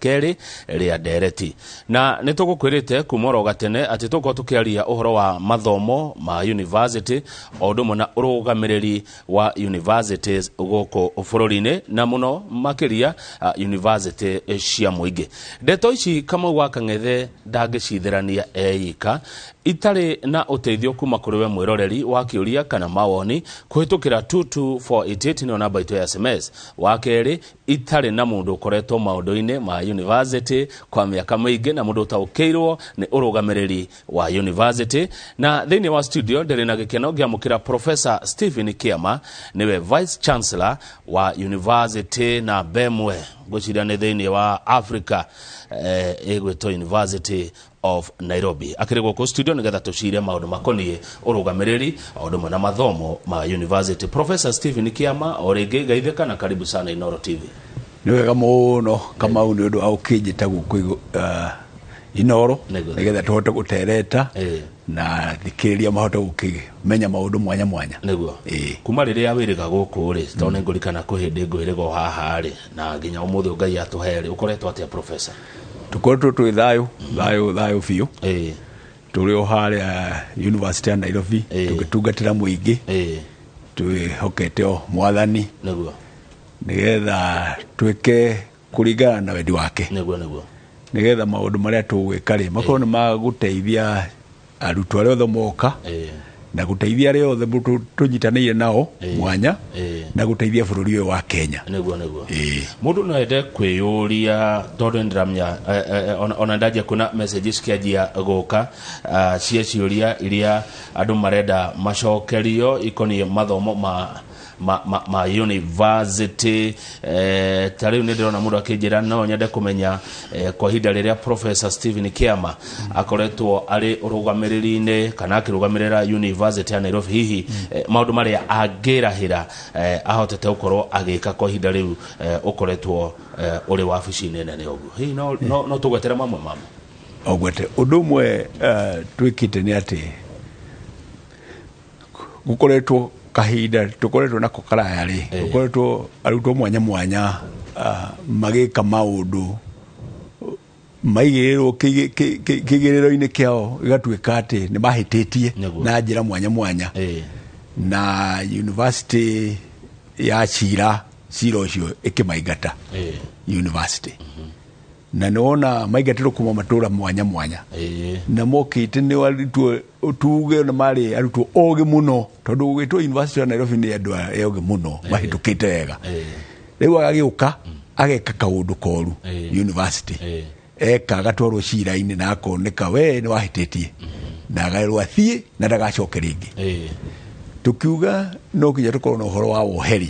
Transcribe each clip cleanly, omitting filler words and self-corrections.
Kerĩ rĩa ndereti na nĩ tũgũkwĩrĩte kuma oro gatene atĩ tũgũkorwo tũkĩaria ũhoro wa mathomo ma university o ũndũ ũmwe na ũrũgamĩrĩri wa universities gũkũ bũrũri-inĩ na mũno makĩria university cia mũingĩ. Ndeto ici Kamau wa Kang'ethe ndangĩcithĩrania eika itarĩ na ũteithio kuma kũrĩ we mwĩroreri wa kĩũria kana mawoni kũhĩtũkĩra 22488 nĩyo namba itũ ya SMS. Wa kerĩ, itarĩ na mũndũ ũkoretwo maũndũ-inĩ ma university kwa mĩaka mĩingĩ na mũndũ ũtaũkĩirwo nĩ ũrũgamĩrĩri wa university. Na thĩinĩ wa studio ndĩrĩ na gĩkeno ngĩamũkĩra Professor Stephen Kĩama, nĩwe Vice Chancellor wa University namba ĩmwe ngwĩciria nĩ thĩinĩ wa Africa, ĩgwĩtwo University of Nairobi. Akĩrĩ gũkũ studio nĩgetha tũcire maũndũ makoniĩ ũrũgamĩrĩri o ũndũ ũmwe na mathomo ma university. Professor Stephen Kĩama, o rĩngĩ geithĩka na karibu sana Inooro TV. Nĩ wega mũno, Kamau, nĩ ũndũ wa ũkĩnjĩta gũkũ Inooro nĩgetha tũhote gũtereta na thikĩrĩria mahote gũkĩmenya maũndũ mwanya mwanya. Nĩguo. Kuma rĩrĩa wĩrĩga gũkũ rĩ, tondũ nĩ ngũrikana kwĩ hĩndĩ ngwĩrĩga o haha rĩ, na nginya ũmũthĩ Ngai atũhe rĩ, ũkoretwo atĩa, Professor? Tũkoretwo twĩ thayũ, thayũ, thayũ biũ. Tũrĩ o harĩa University ya Nairobi tũgĩtungatĩra mũingĩ, twĩhokete o Mwathani nĩgetha twĩke kũringana na wendi wake, Nĩguo, nĩguo. nĩgetha maũndũ marĩa tũgwĩka rĩ makorwo nĩ magũteithia arutwo arĩa othe moka na gũteithia arĩa othe tũnyitanĩire nao mwanya na gũteithia bũrũri ũyũ wa Kenya. Nĩguo, nĩguo. Mũndũ no ende kwĩyũria, tondũ nĩ ndĩramenya ona ndanjia kuona messages cikĩanjia gũka cia ciũria iria andũ marenda macokerio ikoniĩ mathomo ma university. Ta rĩu nĩ ndĩrona mũndũ akĩnjĩra no nyende kũmenya kwa ihinda rĩrĩa Professor Stephen Kĩama akoretwo arĩ ũrũgamĩrĩri-inĩ kana akĩrũgamĩrĩra University ya Nairobi, hihi maũndũ marĩa angĩrahĩra ahotete gũkorwo agĩka kwa ihinda rĩu ũkoretwo ũrĩ wabici-inĩ nene ũguo, hihi no tũgwetere mamwe mamo? Ogwete ũndũ ũmwe twĩkĩte nĩ atĩ gũkoretwo kahinda tũkoretwo nako karaya rĩ, gũkoretwo arutwo mwanya mwanya magĩka maũndũ maigĩrĩrwo kĩgĩrĩro-inĩ kĩao, gĩgatuĩka atĩ nĩ mahĩtĩtie na njĩra mwanya mwanya, na university ya cira cira ũcio ĩkĩmaingata university, na nĩ wona maingatĩrwo kuma matũra mwanya mwanya na mokĩte nĩ arutwo tuge na marĩ arutwo ogĩ mũno, tondũ gũgĩtwo University ya Nairobi nĩ andũ ogĩ mũno mahĩtũkĩte wega. Rĩu agagĩũka ageka kaũndũ koru university, eka agatwarwo cira-inĩ na akoneka we nĩ wahĩtĩtie na agaĩrwo athiĩ na ndagacoke rĩngĩ. Tukiuga no nginya tũkorwo na ũhoro wa woheri,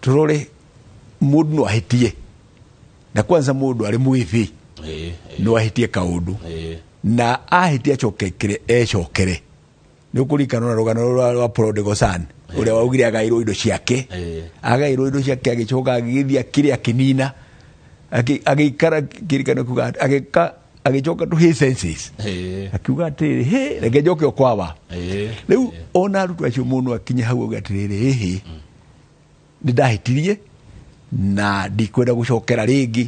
tũrore mũndũ no ahĩtie, na kwanza mũndũ arĩ mwĩthĩ no ahĩtie kaũndũ na ahĩtie acokekere ecokere. Nĩ ũkũririkana na rũgano rwa prodigal son ũrĩa waugire agaĩrwo indo ciake, agaĩrwo indo ciake, agĩcoka agĩgĩthiĩ akĩrĩa akĩnina, agĩikara kĩririkano kuga agĩka agĩcoka to his senses, akiuga atĩrĩrĩ, he reke njoke o kwawa. Rĩu ona arutwo acio mũndũ akinye hau auge atĩrĩrĩ, ĩhĩ, nĩ ndahĩtirie na ndikwenda gũcokera rĩngĩ,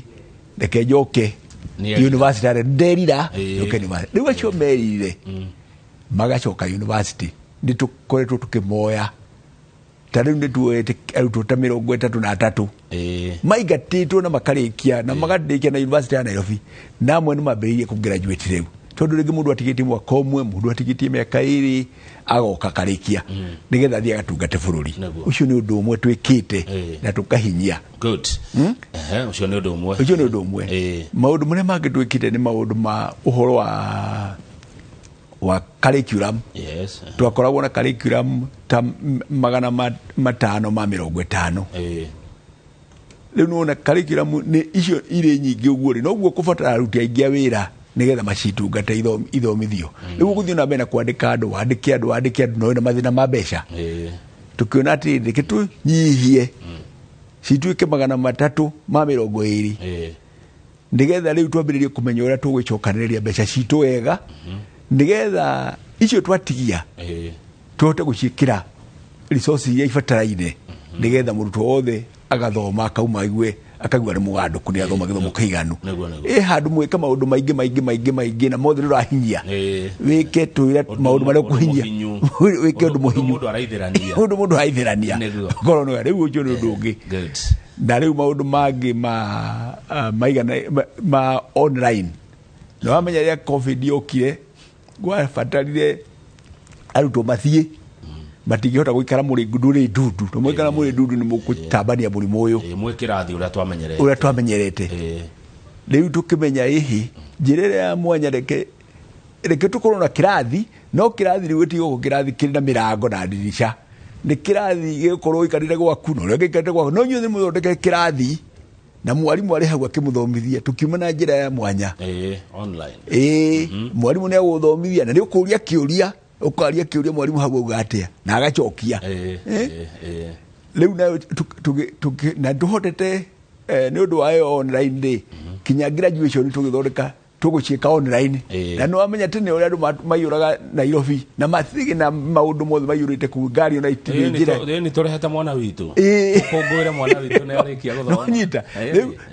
reke njoke Nĩerira. university arĩa nderira, njoke university. Rĩu acio merire magacoka university nĩ tũkoretwo tũkĩmoya. Ta rĩu nĩ tuoete arutwo ta 33 maingatĩtwo na makarĩkia na makarĩkia na University ya Nairobi, na amwe nĩ mambĩrĩirie kũ graduate rĩu, tondũ rĩngĩ mũndũ atigĩtie mwaka ũmwe, mũndũ atigĩtie mĩaka 2, agoka akarĩkia nĩgetha athiĩ agatungate bũrũri. Ũcio nĩ ũndũ ũmwe twĩkĩte na tũkahinyia. Good. Ehe, ũcio nĩ ũndũ ũmwe. Ũcio nĩ ũndũ ũmwe. Maũndũ marĩa mangĩ twĩkĩte nĩ maũndũ ma ũhoro wa curriculum. Twakoragwo na curriculum ta 550. Rĩu nĩwona curriculum nĩ icio irĩ nyingĩ ũguo rĩ, noguo kũbatara aruti aingĩ a wĩra nĩgetha macitungate ithomithio. Rĩu ũgũthiĩ na mbere na kwandĩka andũ, wandĩke andũ, wandĩke andũ, na wĩna mathĩna ma mbeca. Tũkĩona atĩrĩrĩ, reke tũnyihie cituĩke 320, nĩgetha rĩu twambĩrĩrie kũmenya ũrĩa tũgũcokanĩrĩria mbeca citũ wega, nĩgetha icio twatigia tũhote gũciĩkĩra resources iria ibataraine, nĩgetha mũrutwo wothe agathoma akauma aigue Akagua nĩ mũgandũku, nĩ athoma gĩthomo kĩiganu. Nĩguo, nĩguo. Ĩ handũ mwĩka maũndũ maingĩ maingĩ maingĩ maingĩ na mothe nĩ ũrahinyia, wĩke twĩre maũndũ marĩa ũkũhinyia, wĩke ũndũ mũhinyu, mũndũ araithĩrania. Ũndũ mũndũ araithĩrania. Korwo nĩ rĩu ũcio nĩ ũndũ ũngĩ. Na rĩu maũndũ mangĩ ma maigana ma online, na wamenya rĩrĩa COVID yokire, gwabatarire arutwo mathiĩ, matingĩhota gũikara mũrĩ ndũrĩ ndundu, to mwaikara mũrĩ ndundu nĩ mũgũtambania mũrimũ ũyũ. Mwĩ kĩrathi ũrĩa twamenyerete. Ũrĩa twamenyerete. Rĩu tũkĩmenya ĩhĩ njĩra ĩrĩa ya mwanya, reke tũkorwo na kĩrathi, no kĩrathi rĩu gĩtigũkorwo kĩrathi kĩrĩ na mĩrango na ndirica, nĩ kĩrathi gĩgũkorwo ũikarĩte gwaku na ũrĩa ũngĩ aikarĩte gwaku, no inyuĩ mũthondeke kĩrathi na mwarimũ arĩ hau akĩmũthomithia. Tũkiuma na njĩra ya mwanya. Online. Mwarimũ nĩ agũthomithia na nĩ ũkũria kĩũria, ũkaria kĩũria mwarimũ hau auga atĩa na agacokia. Rĩu nayo na tũhotete nĩ ũndũ wa ĩyo online rĩ, kinya graduation tũgĩthondeka tũgũciĩka online. Na nĩ wamenya tene ũrĩa andũ maiyũraga Nairobi na mathigi na maũndũ mothe maiyũrĩte kũu, ngari ona itirĩ njĩra. Nĩ tũrehete mwana witũ. Ũkũngũĩre mwana witũ nĩ arĩkia gũthoma. No nyita.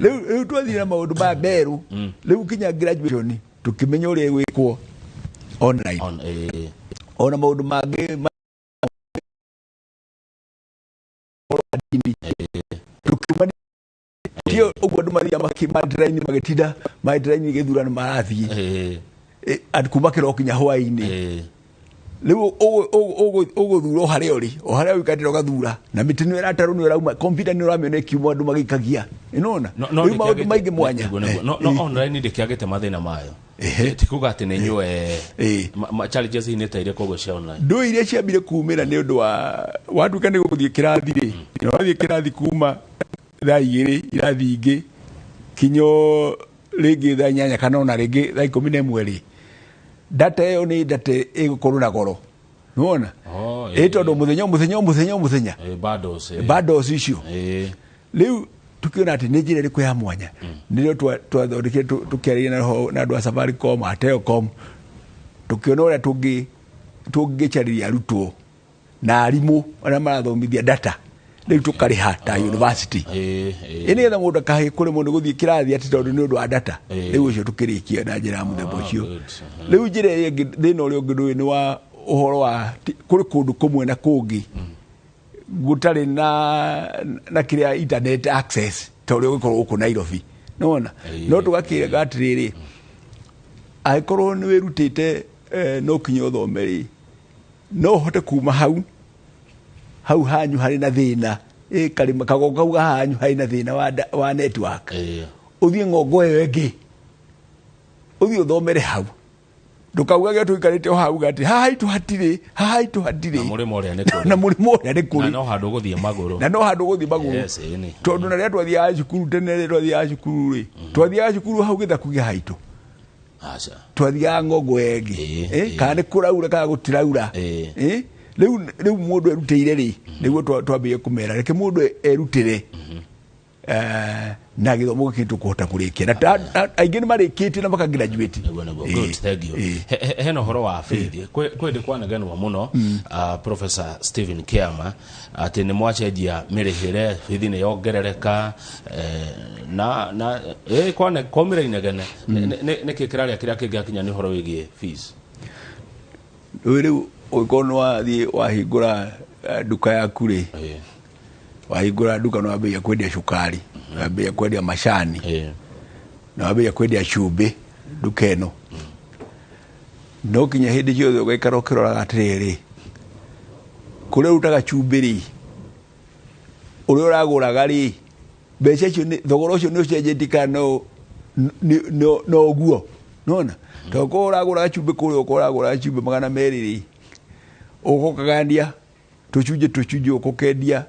Rĩu twathire na maũndũ ma merũ. Rĩu kinya graduation tũkĩmenya ũrĩa ĩgwĩkwo online. Ona maũndũ mangĩ tũkiuma tio ũguo andũ mathiaga makĩmandraini magĩtinda mandraini gĩthurano marathiĩ andũ kuma kĩroko kinya hwaĩ-inĩ. Rĩu ũgũthura o harĩa ũrĩ, o harĩa ũikarĩte ũgathura, na mĩtĩ nĩ ĩratarwo, nĩ ĩrauma, kompyuta nĩ ũramĩona ĩkiuma andũ magĩikagia. Nĩwona? Rĩu maũndũ maingĩ mwanya. No online ndĩkĩagĩte mathĩna mayo. Ti kuga atĩ nĩ inyuĩ challenges nĩ ta irĩkũ ũguo cia online? Ndũ iria ciambire kumĩra nĩ ũndũ wa watuĩka nĩ gũthiĩ kĩrathi rĩ, na ũrathiĩ kĩrathi kuma thaa 2 irathi ingĩ kinyo rĩngĩ thaa 8 kana ona rĩngĩ thaa 11 rĩ, data ĩyo nĩ data ĩgũkorwo na goro. Nĩwona? Ĩ tondũ mũthenya mũthenya mũthenya mũthenya. Bundles icio. Rĩu tukiona atĩ nĩ njĩra ĩrĩkũ ya mwanya, nĩrĩo twathondekire tũkĩaria na andũ a Safaricom, a Telcom, tũkĩona ũrĩa tũngĩcarĩria arutwo na arimũ arĩa marathomithia data, rĩu tũkarĩha ta university. Ĩ nĩgetha mũndũ akahe kũremwo nĩ gũthiĩ kĩrathi atĩ tondũ nĩ ũndũ wa data. Rĩu ũcio tũkĩrĩkia na njĩra ya mũthemba ũcio. Rĩu njĩra ĩrĩa ĩngĩ, thĩna ũrĩa ũngĩ ndũĩ nĩ wa ũhoro wa kũrĩ kũndũ kũmwe na kũngĩ gũtarĩ na kĩrĩa internet access ta ũrĩa ũgĩkorwo gũkũ Nairobi. Nĩwona? No tũgakĩrega atĩrĩrĩ, angĩkorwo nĩ wĩrutĩte no kinya ũthome rĩ, no ũhote kuma hau hau hanyu harĩ na thĩna, karĩma kagongo kau hanyu harĩ na thĩna wa network, ũthiĩ ng'ongo ĩyo ĩngĩ, ũthiĩ ũthomere hau. Ndũkaugage tũikarĩte o hau atĩ haha itũ hatirĩ, haha itũ hatirĩ. Na mũrĩmo ũrĩa nĩ kũrĩ. Na mũrĩmo ũrĩa nĩ kũrĩ. Na no handũ ũgũthiĩ magũrũ. Na no handũ ũgũthiĩ magũrũ. Tondũ na rĩrĩa twathiaga cukuru tene, rĩrĩa twathiaga cukuru rĩ, twathiaga cukuru hau gĩthaku kĩa haitũ. Twathiaga ng'ongo ĩyo ĩngĩ. Kana nĩ kũraura kana gũtiraura. Rĩu mũndũ erutĩire rĩ, nĩguo twambĩrĩrie kũmera reke mũndũ erutĩre na gĩthomo gĩkĩ tũkũhota kũrĩkia. Na aingĩ nĩ marĩkĩtie na maka graduate. Good, thank you. Hena ũhoro wa bithi kwĩ kwanegenwo mũno Professor Stephen Kiama atĩ nĩ mwacenjia mĩrĩhĩre, bithi nĩ yongerereka, na kwaumĩra inegene. Nĩkĩ kĩrarĩa kĩrĩa kĩngĩakinya nĩ ũhoro wĩgiĩ fees? Rĩu ũngĩkorwo nĩ wathiĩ wahingũra nduka yaku rĩ, wahingũra nduka nĩ wambĩrĩria kwendia cukari, wambĩrĩria kwendia macani, na wambĩrĩria kwendia cumbĩ nduka ĩno, no kinya hĩndĩ ciothe ũgaikara ũkĩroraga atĩrĩrĩ, kũrĩa ũrutaga cumbĩ rĩ, ũrĩa ũragũraga rĩ, mbeca icio thogora ũcio nĩ ũcenjetie kana no ũguo. Nĩwona? Tondũ korwo ũragũraga cumbĩ kũrĩa ũkorwo ũragũraga cumbĩ 200 rĩ, ũgũkagania tũcunjĩ tũcunjĩ ũkũkendia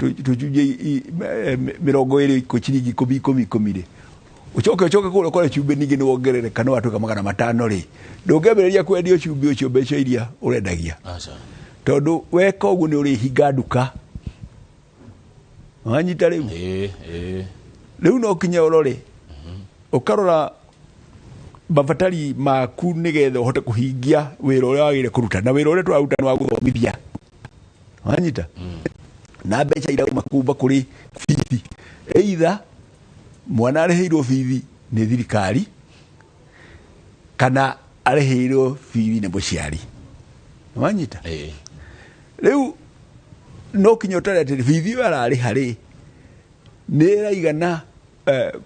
tũcunjĩ 20 ciringi 10 10 10 rĩ, ũcoke kũrĩa ũkore cumbĩ ningĩ nĩ wongerereka no watuĩka 500 rĩ, ndũngĩambĩrĩria kwendia cumbĩ ũcio mbeca iria ũrendagia. Tondũ weka ũguo nĩ ũrĩhinga nduka. Wanyita rĩu? Rĩu no kinya ũrore, ũkarora mabatari maku nĩgetha ũhote kũhingia wĩra ũrĩa wagĩrĩire kũruta, na wĩra ũrĩa tũraruta nĩ wa gũthomithia. Wanyita? Na mbeca irauma kuma kũrĩ bithi, either Mwana arĩhĩirwo bithi nĩ thirikari kana arĩhĩirwo bithi nĩ mũciari. Nĩwanyita? Rĩu no kinya ũtare atĩ bithi ĩyo ararĩha rĩ nĩ ĩraigana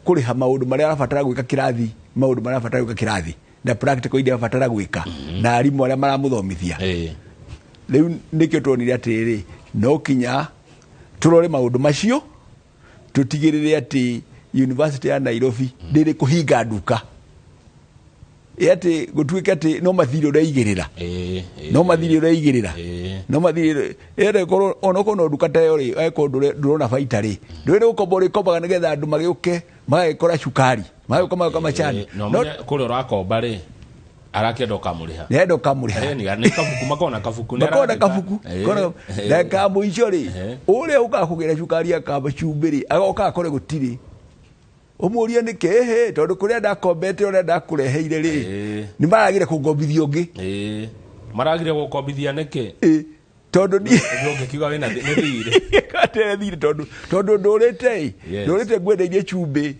kũrĩha maũndũ marĩa arabatara gwĩka kĩrathi, maũndũ marĩa arabatara gwĩka kĩrathi na practical iria arabatara gwĩka na arimũ arĩa maramũthomithia. Rĩu nĩkĩo tuonire atĩrĩrĩ, no kinya tũrore maũndũ macio tũtigĩrĩre atĩ University ya Nairobi ndĩrĩ kũhinga nduka atĩ gũtuĩke atĩ no mathirĩ ũreigĩrĩra, no mathirĩ ũreigĩrĩra, no mathirĩ ĩrĩa korwo onokorwo no nduka ta ĩyo rĩ, angĩkorwo ndũrona baita rĩ, ndũrĩ gũkomba ũrĩkombaga nĩgetha andũ magĩũke magagĩkora cukari, magĩũka magĩũka macani. No kũrĩa ũrakomba rĩ, arakĩenda ũkamũrĩha. Nĩarenda ũkamũrĩha. Nĩ kabuku, makona kabuku. Makona kabuku. Na ka mũico rĩ, ũrĩa ũkaga kũgĩra cukari akamba cumbĩ rĩ, agoka akore gũtirĩ. Ũmũrie nĩkĩ? Ĩhĩ, tondũ kũrĩa ndakombete ũrĩa ndakũreheire rĩ, nĩ maragire kũngombithia ũngĩ. Maragire gũkombithia nĩkĩ? Tondũ niĩ ũngĩkiuga wĩna nĩ thirĩ. Atĩ thirĩ tondũ ndũrĩte ĩ, ndũrĩte ngwendeirie cumbĩ.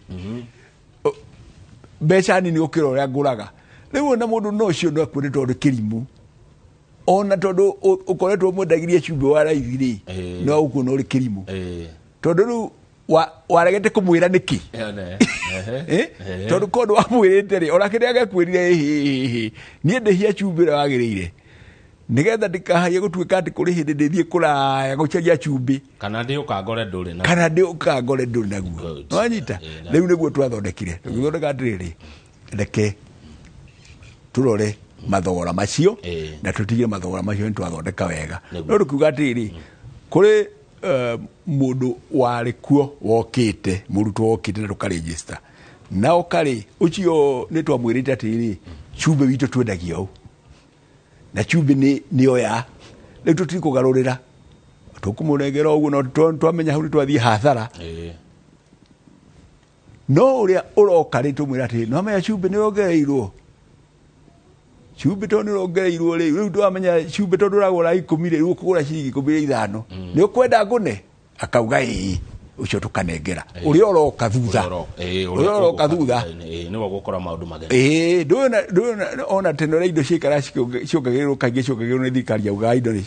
Mbeca nini gũkĩra ũrĩa ngũraga. Rĩu ona mũndũ no ũcio no akuone tondũ kĩrimũ. Ona tondũ ũkoretwo ũmwendagĩria cumbĩ wa raithi rĩ, no ũkuona ũrĩ kĩrimũ. Tondũ rĩu waregete kũmwĩra nĩkĩ? Tondũ korwo ndwamwĩrĩte rĩ, ona kĩrĩa angĩakwĩrire ĩhĩ, niĩ ndĩhia cumbĩ ũrĩa wagĩrĩire. Nĩgetha ndikahaie gũtuĩka atĩ kũrĩ hĩndĩ ndĩthiĩ kũraya gũcaria cumbĩ. Kana ndĩũka ngore ndũrĩ naguo. Kana ndĩũka ngore ndũrĩ naguo. Nĩwanyita? Rĩu nĩguo twathondekire. Tũgĩthondeka atĩrĩrĩ, reke tũrore mathogora macio na tũtige mathogora macio nĩ twathondeka wega. No tũkiuga atĩrĩrĩ, kũrĩ mũndũ warĩ kuo wokĩte, mũrutwo wokĩte na tũkarĩnjĩsta. Na oka rĩ, ũcio nĩ twamwĩrĩte atĩrĩrĩ, cumbĩ witũ twendagia ũũ. Na cumbĩ nĩ oya. Rĩu tũtikũgarũrĩra. Tũkũmũnengera ũguo no twamenya hau nĩ twathiĩ hathara. No ũrĩa ũroka rĩ tũmwĩra atĩrĩ, no amenya cumbĩ nĩ wongereirwo. Cumbĩ tondũ nĩ ũrongereirwo rĩ, rĩu twamenya cumbĩ tondũ ũragũra 10 rĩ, rĩu ũkũgũra ciringi 15. Nĩ ũkwenda ngũne? Akauga ĩĩ, ũcio tũkanengera. Ũrĩa ũroka thutha. Ũrĩa ũroka thutha. Nĩwe ũgũkora maũndũ mageni. Ĩĩ, ndũĩ ona tene ũrĩa indo ciikaraga ciongagĩrĩrwo kaingĩ ciongagĩrĩrwo nĩ thirikari yaugaga indo nĩ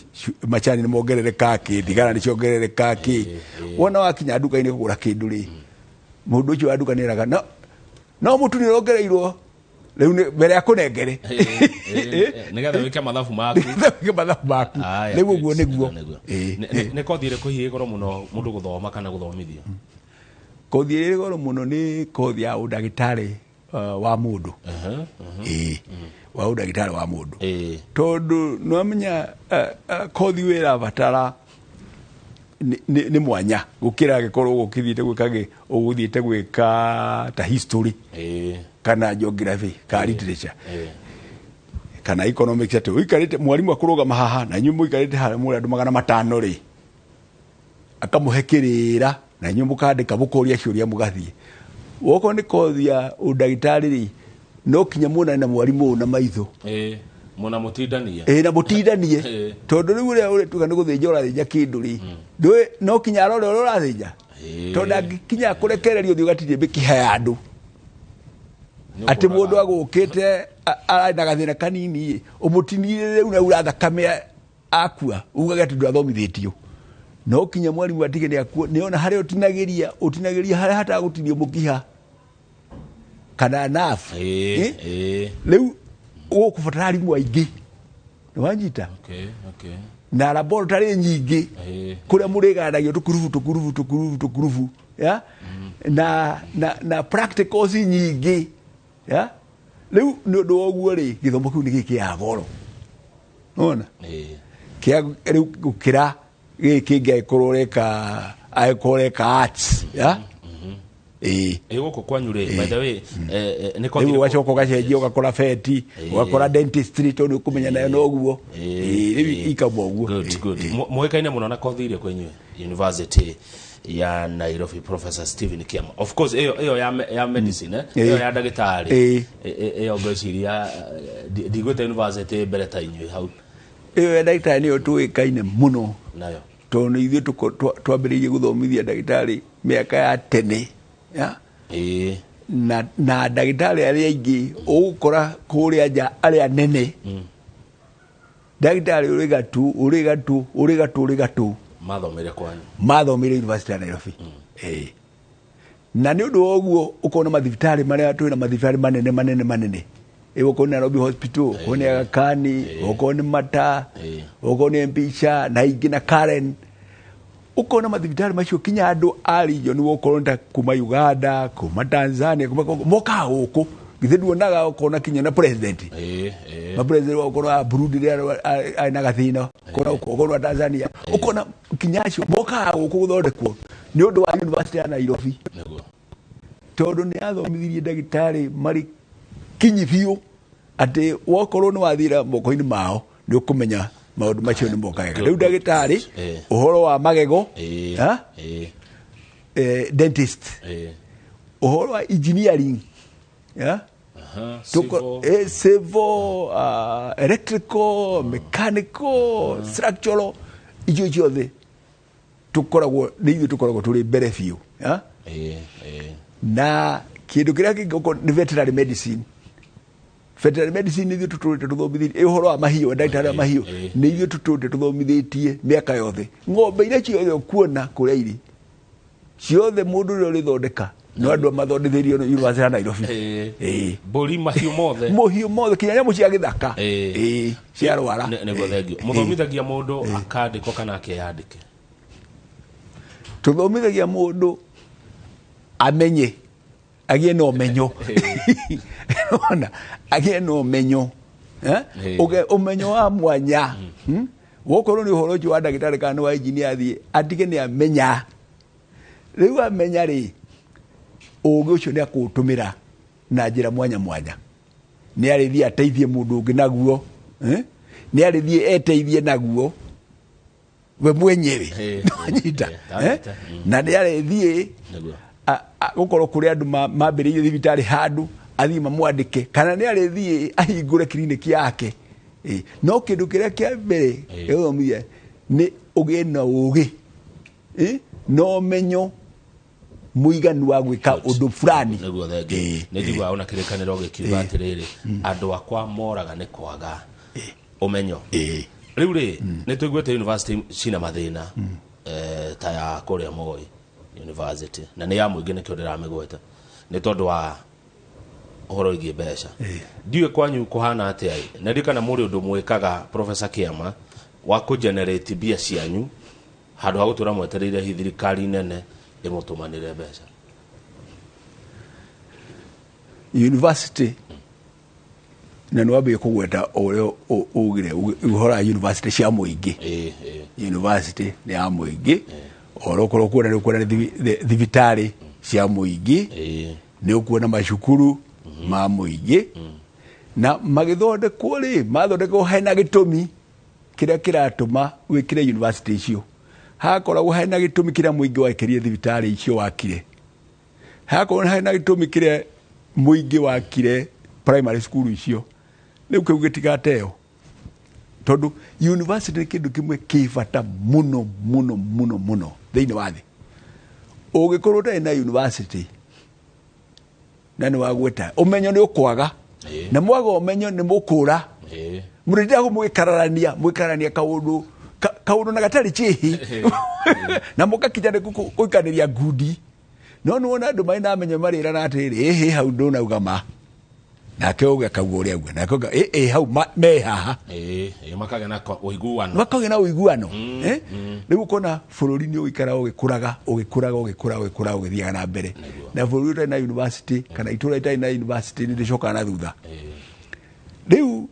macani nĩ mongerereka kĩ, thigara nĩ ciongerereka kĩ. Wona wakinya nduka-inĩ kũgũra kĩndũ rĩ, mũndũ ũcio wa nduka nĩ eraga, no mũtu nĩ ũrongereirwo. Rĩu nĩ mbere ya kũnengere. Nĩgetha wĩke mathabu maku. Nĩgetha wĩke mathabu maku. Rĩu ũguo nĩguo. Nĩ kothi ĩrĩkũ hihi ĩ goro mũno mũndũ gũthoma kana gũthomithio? Kothi ĩrĩa ĩ goro mũno nĩ kothi ya ũndagĩtarĩ wa mũndũ. Wa ũndagĩtarĩ wa mũndũ. Tondũ nĩwamenya kothi ĩyo ĩrabatara nĩ mwanya gũkĩra angĩkorwo ũgũkĩthiĩte gwĩka ũgũthiĩte gwĩka ta history. Kana geography, kana literature. Kana economics atĩ ũikarĩte mwarimũ akũrũgama haha na inyuĩ mũikarĩte haha mũrĩ andũ 500 rĩ, akamũhe kĩrĩra na inyuĩ mũkandĩka mũkoria ciũria mũgathiĩ. Wokorwo nĩ kothi ya ũndagĩtarĩ rĩ, no kinya muonane na mwarimũ ũyũ na maitho. Mũna mũtindanie. Na mũtindanie. Tondũ rĩu ũrĩa ũrĩtuĩka nĩ gũthĩnja ũrathĩnja kĩndũ rĩ, ndũĩ no kinya arore ũrĩa ũrathĩnja. Tondũ angĩkinya kũrekererio ũthiĩ ũgatinie mĩkiha ya andũ. Atĩ mũndũ agũkĩte ararĩ na gathĩna kanini, ũmũtinire rĩu na ura thakame akua, ugage atĩ ndwathomithĩtio. No kinya mwarimũ atige nĩ akuo, nĩ ona harĩa ũtinagĩria, ũtinagĩria harĩa hatagũtinio mũkiha. Kana nerve. Rĩu ũgũbatara arimũ aingĩ. Nĩwanyita? Na laboratory nyingĩ kũrĩa mũrĩganagio tũkurubu tũkurubu tũkurubu tũkurubu. Ya? Na practicals nyingĩ. Ya? Rĩu nĩ ũndũ wa ũguo rĩ, gĩthomo kĩu nĩ gĩkĩ goro. Unaona? Kĩa rĩu gũkĩra gĩkĩ kĩngĩ angĩkorwo ũreka ũreka arts. Ya? Gũkũ kwanyu rĩ, by the way, nĩ kothi Rĩu ũgacoka ũgacenjia ũgakora beti, ũgakora dentistry tondũ ũkũmenya nayo noguo. Rĩu ikauma ũguo. Good, good. Mũĩkaine mũno na kothi irĩkũ inyuĩ University ya Nairobi, Professor Stephen Kiama? Of course ĩyo ya medicine, ĩyo ya ndagĩtarĩ. Ĩyo ngwĩciria ndigwĩte university mbere ta inyuĩ hau. Ĩyo ya ndagĩtarĩ nĩyo tũĩkaine mũno. Nayo. Tondũ ithuĩ twambĩrĩirie gũthomithia ndagĩtarĩ mĩaka ya tene. Ya? Na ndagĩtarĩ arĩa aingĩ ũgũkora kũrĩa nja arĩa nene, ndagĩtarĩ ũrĩ gatu ũrĩ gatu ũrĩ gatu ũrĩ gatu Mathomere kwanyu. Mathomire University ya Nairobi. Na nĩ ũndũ wa ũguo ũkona mathibitarĩ marĩa twĩna, mathibitarĩ manene manene manene, okorwo nĩ Nairobi Hospital, okorwo nĩ Aga Khan, okorwo nĩ Mata, okorwo nĩ MP Shah na ingĩ na Karen, ũkona mathibitarĩ macio kinya andũ a region, okorwo nĩ ta kuma Uganda, kuma Tanzania, kuma Congo, mokaga gũkũ. Githĩ nduonaga ũkona kinya na president, Ĩĩ, ĩĩ. Ma president okorwo wa Burundi rĩrĩa arĩ na gathĩna, ũkona okorwo wa Tanzania, ũkona kinya acio mokaga gũkũ gũthondekwo nĩ ũndũ wa University ya Nairobi, tondũ nĩ yathomithirie ndagĩtarĩ marĩ kinyi biũ atĩ wokorwo nĩ wathira moko-inĩ mao nĩ ũkũmenya maũndũ macio nĩ moka wega. Rĩu ndagĩtarĩ ũhoro wa magego, ha? Dentist, ũhoro wa engineering, yeah? Civil. Civil, electrical, mechanical, structural, icio ciothe tũkoragwo nĩ ithuĩ tũkoragwo tũrĩ mbere biũ, yeah? Ĩĩ, ĩĩ. Na kĩndũ kĩrĩa kĩngĩ okorwo nĩ veterinary medicine, veterinary medicine nĩ ithuĩ tũtũrĩte tũthomithĩtie ũhoro wa mahiũ, ndagĩtarĩ wa mahiũ, nĩ ithuĩ tũtũrĩte tũthomithĩtie mĩaka yothe. Ng'ombe iria ciothe ũkuona kũrĩa irĩ ciothe, mũndũ ũrĩa ũrĩthondeka no andũ mathondithĩrio nĩ University ya Nairobi. Mbũri, mahiũ mothe. Mũhiũ mothe, kinya nyamũ cia gĩthaka. Ciarwara. Nĩguo, thengiũ. Mũthomithagia mũndũ akandĩkwo kana akeyandĩke? Tũthomithagia mũndũ amenye, agĩe na ũmenyo. Ona agĩe na ũmenyo, eh? Ũmenyo wa mwanya. Wokorwo nĩ ũhoro ũcio wa ndagĩtarĩ kana nĩ wa engineer, athiĩ atige nĩ amenya. Rĩu amenya rĩ, ũgĩ ũcio nĩ akũũtũmĩra na njĩra mwanya mwanya. Nĩ arĩthiĩ ateithie mũndũ ũngĩ naguo, eh? Nĩ arĩthiĩ eteithie naguo we mwenyewe. Nĩwanyita? Ndanyita. Eh? Na nĩ arĩthiĩ gũkorwo kũrĩ andũ mambĩrĩirie thibitarĩ handũ, athiĩ mamwandĩke, kana nĩ arĩthiĩ ahingũre kiriniki yake. No kĩndũ kĩrĩa kĩa mbere gĩgũthomithia nĩ ũgĩe na ũgĩ, na ũmenyo mũiganu wa gwĩka ũndũ fulani. Nĩguo, thengiũ. Nĩ njiguaga ona kĩrĩkanĩro gĩkiuga atĩrĩrĩ, andũ akwa moraga nĩ kwaga ũmenyo. Rĩu rĩ, nĩ tũiguĩte university cina mathĩna, ta ya kũrĩa Moi University, na nĩ ya mũingĩ nĩkĩo ndĩramĩgweta, nĩ tondũ wa ũhoro wĩgiĩ mbeca. Ndiũĩ kwanyu kũhana atĩa ĩ, na ndiũĩ kana mũrĩ ũndũ mwĩkaga, Professor Kĩama, wa kũgenerate mbia cianyu handũ ha gũtũra mwetereire hihi thirikari nene ĩmũtũmanĩre mbeca. University, na nĩ wambie kũgweta ũrĩa ugire ũhoro wa university cia mũingĩ. Ĩĩ ĩĩ University nĩ ya mũingĩ, ũhoro ũkorwo kuona nĩ ũkuona nĩ thibitarĩ cia mũingĩ, nĩ ũkuona macukuru ma mũingĩ, na magĩthondekwo rĩ, mathondekwo hena gĩtũmi kĩrĩa kĩratũma wĩkĩre university icio. Hakoragwo hena gĩtũmi kĩrĩa mũingĩ wekĩrire thibitarĩ icio wakire, hakorwo hena gĩtũmi kĩrĩa mũingĩ wakire primary school icio. Rĩu kĩu gĩtigateo, tondũ university nĩ kĩndũ kĩmwe kĩ bata mũno mũno mũno mũno thĩinĩ wa thĩ. Ũngĩkorwo ũtarĩ na university, na nĩ wagweta ũmenyo nĩ ũkwaga, na mwaga ũmenyo nĩ mũkũra. Mũrĩndĩago mũgĩkararania, mũgĩkararania kaũndũ kaũndũ na gatarĩ chĩhi, na mũgakinya nĩ gũikanĩria ngundi. No nĩ wona andũ marĩ na menyo marĩrana atĩrĩrĩ, ĩhĩ, hau ndũnauga ma, nake ũgĩ akauga ũrĩa auga, nake ũngĩ, ĩ ĩ hau me haha. Ĩĩ ĩĩ, makagĩa na ũiguano. Makagĩa na ũiguano. Eh? Rĩu ũkona bũrũri nĩ ũikara ũgĩkũraga, ũgĩkũraga, ũgĩkũraga, ũgĩkũraga, ũgĩthiaga na mbere. Na bũrũri ũtarĩ na university kana itũra rĩtarĩ na university nĩ rĩcokaga na thutha. Rĩu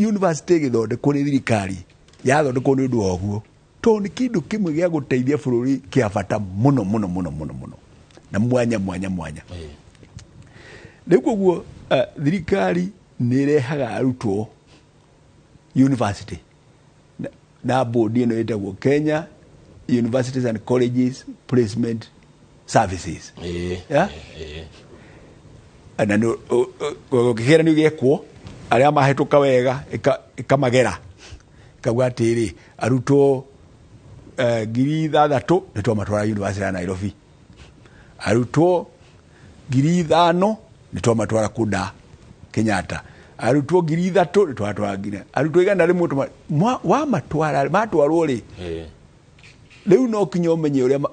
university ĩgĩthondekwo nĩ thirikari, yathondekwo nĩ ũndũ wa ũguo, tondũ nĩ kĩndũ kĩmwe gĩa gũteithia bũrũri kĩa bata mũno mũno mũno mũno mũno na mwanya mwanya mwanya. Rĩu koguo thirikari nĩ ĩrehaga arutwo university na board ĩno ĩtagwo Kenya Universities and Colleges Placement Services. Yeah? Ĩĩ. Na kĩgeranio gĩekwo, arĩa mahĩtũka wega ĩkamagera, ĩkauga atĩrĩ, arutwo 6,000 nĩ twamatwara University ya Nairobi, arutwo 5,000 nĩ twamatwara kũnda Kenyatta, arutwo 3,000 nĩ twatwara nginya arutwo 100 wamatwara matwarwo rĩ, rĩu no kinya ũmenye ũrĩa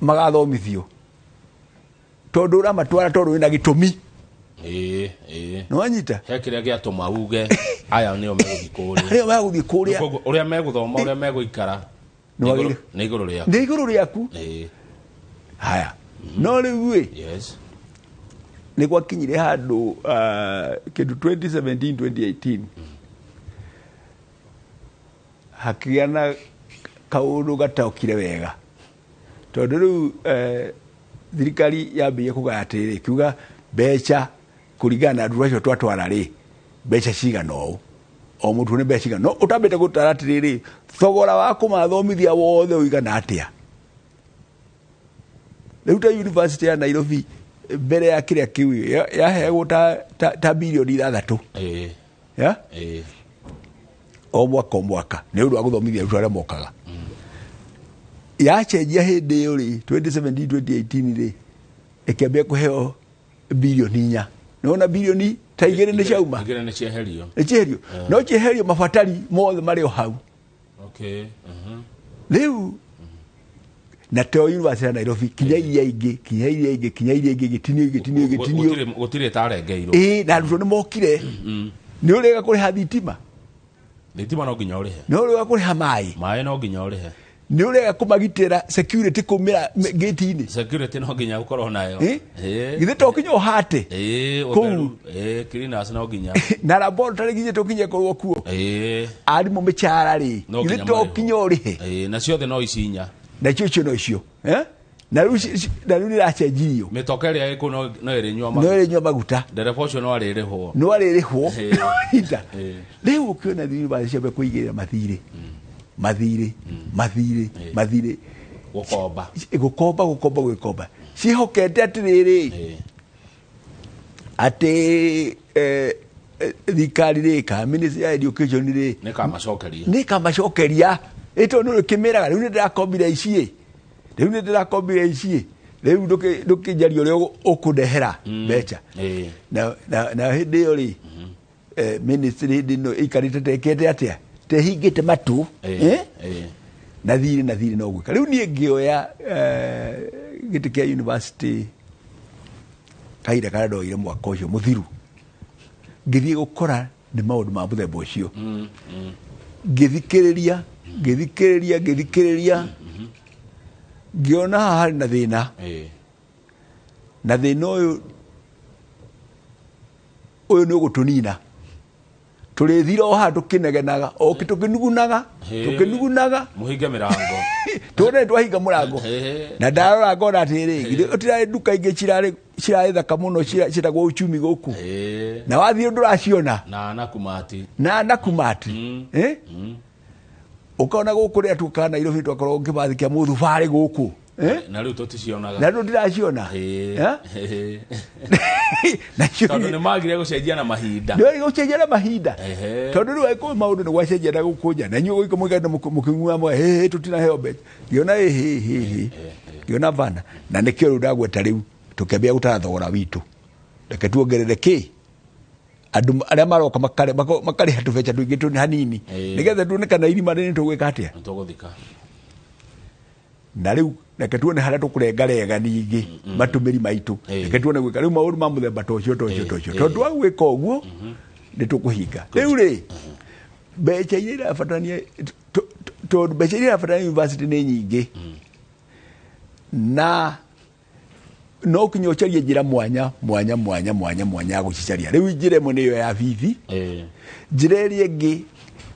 magathomithio tondũ ũramatwara tondũ wĩna gĩtũmi. Nĩ wanyita? He kĩrĩa gĩatũma uge aya nĩo megũthiĩ kũrĩa. Arĩa megũthiĩ kũrĩa. Koguo ũrĩa megũthoma, ũrĩa megũikara nĩ igũrũ rĩaku. Nĩ igũrũ rĩaku. Haya. No rĩu ĩ, nĩ gwakinyire handũ kĩndũ 2017 2018 hakĩgĩa na kaũndũ gataokire wega tondũ rĩu thirikari yambĩrĩirie kũgaya atĩrĩrĩ, kiuga mbeca kũringana na arutwo acio twatwara rĩ, mbeca cigana ũũ, o mũrutwo nĩ mbeca cigana, no ũtambĩte gũtara atĩrĩrĩ, thogora wa kũmathomithia wothe ũigana atĩa. Rĩu ta University ya Nairobi mbere ya kĩrĩa kĩu yaheagwo ta bilioni 6. Ya? O mwaka o mwaka nĩ ũndũ wa gũthomithia arutwo arĩa mokaga. Yacenjia hĩndĩ ĩyo rĩ, 2017 2018 rĩ, ĩkĩambia kũheo bilioni 4. Nĩwona bilioni ta 2 nĩ ciauma. 2 nĩ cieherio. Nĩ cieherio. No cieherio mabatari mothe marĩ o hau. Rĩu na to University ya Nairobi kinya iria ingĩ, kinya iria ingĩ, kinya iria ingĩ, gĩtinio, gĩtinio, gĩtinio. Gũtirĩ tarengeirwo. Na arutwo nĩ mokire. Nĩ ũrega kũrĩha thitima. Thitima no nginya ũrĩhe. Nĩ ũrega kũrĩha maĩ. Maĩ no nginya ũrĩhe. Nĩ ũrega kũmagitĩra security kũmĩra gate-inĩ. Security no nginya ũkorwo nayo. Githĩ to nginya ũhate? Ũtheru. Cleaners no nginya. Na laboratory githĩ to nginya ĩkorwo kuo? Arimũ mĩcara rĩ, No githĩ nginya to marĩhwo. nginya ũrĩhe? Na ciothe no ici inya. Na icio icio no icio. Na rĩu na rĩu nĩracenjirio. Mĩtoka ĩrĩa ĩkũ no ĩrĩnyua maguta. No ĩrĩnyua maguta. Ndereba ũcio no arĩrĩhwo. No arĩrĩhwo. Ita. Rĩu ũkĩona university ciambia kũigĩrĩra mathirĩ. Mathirĩ, mathirĩ, mathirĩ. Gũkomba. Gũkomba, gũkomba, gũkomba. Ciĩhokete atĩrĩrĩ, atĩ, thirikari rĩ, kana Ministry ya Education rĩ, Nĩ kamacokeria. Nĩ kamacokeria. Ĩ tondũ nĩ ũkĩmĩraga, rĩu nĩ ndĩrakombire ici ĩ. Rĩu nĩ ndĩrakombire ici ĩ. Rĩu ndũkĩnjaria ũrĩa ũkũndehera mbeca. Na hĩndĩ ĩyo rĩ, ministry hĩndĩ ĩno ĩikarĩte ta ĩkĩte atĩa? Ta ĩhingĩte matũ. Na thirĩ, na thirĩ no gwĩka. Rĩu niĩ ngĩoya, gĩtĩ kĩa university kahinda karĩa ndoire mwaka ũcio mũthiru, ngĩthiĩ gũkora nĩ maũndũ ma mũthemba ũcio. Ngĩthikĩrĩria, ngĩthikĩrĩria, ngĩthikĩrĩria, ngĩona haha harĩ na thĩna. Na thĩna ũyũ nĩ ũgũtũnina. Tũrĩthira o haha tũkĩnegenaga, o tũkĩnugunaga, tũkĩnugunaga. Mũhinge mĩrango. Tuone twahinga mũrango. Na ndarora ngona atĩrĩrĩ, githĩ ũtirarĩ nduka ingĩ cirarĩ thaka mũno, ciĩtagwo uchumi gũkũ. Na wathiĩ ndũraciona. Na Nakumatt. Na Nakumatt. Ũkona gũkũ rĩrĩa tuokaga Nairobi twakoragwo kĩbathi kĩa mũthubarĩ gũkũ. Na rĩu tũticionaga. Na rĩu ndiraciona. Nacio Tondũ nĩ magire gũcenjia na mahinda. Nĩ magire gũcenjia na mahinda. Tondũ rĩu angĩkorwo maũndũ nĩ gwacenjia na gũkũ nja, na inyuĩ gũikũ mũikaire mũkĩng'ung'ua mwe, hĩ, hĩ, tũtinaheo mbeca. Ngĩona, hĩ, hĩ, hĩ, hĩ. Ngĩona bana. Na nĩkĩo rĩu ndagweta rĩu, tũkĩambia gũtara thogora witũ. Reke tuongerere kĩ? Andũ arĩa maroka makarĩha tũbeca tũingĩ tũ hanini. Nĩgetha tuone kana irima rĩrĩ tũgwĩka atĩa? Nĩ tũgũthika. Na rĩu reke tuone harĩa tũkũrengarega ningĩ matũmĩri maitũ. Reke tuone gwĩka rĩu maũndũ ma mũthemba ta ũcio, ta ũcio, ta ũcio. Tondũ wa gwĩka ũguo, nĩ tũkũhinga. Rĩu rĩ, mbeca iria irabatarania, tondũ mbeca iria irabatarania university nĩ nyingĩ. Na no kinya ũcarie njĩra mwanya, mwanya, mwanya, mwanya, mwanya ya gũcicaria. Rĩu njĩra ĩmwe nĩyo ya bithi. Njĩra ĩrĩa ĩngĩ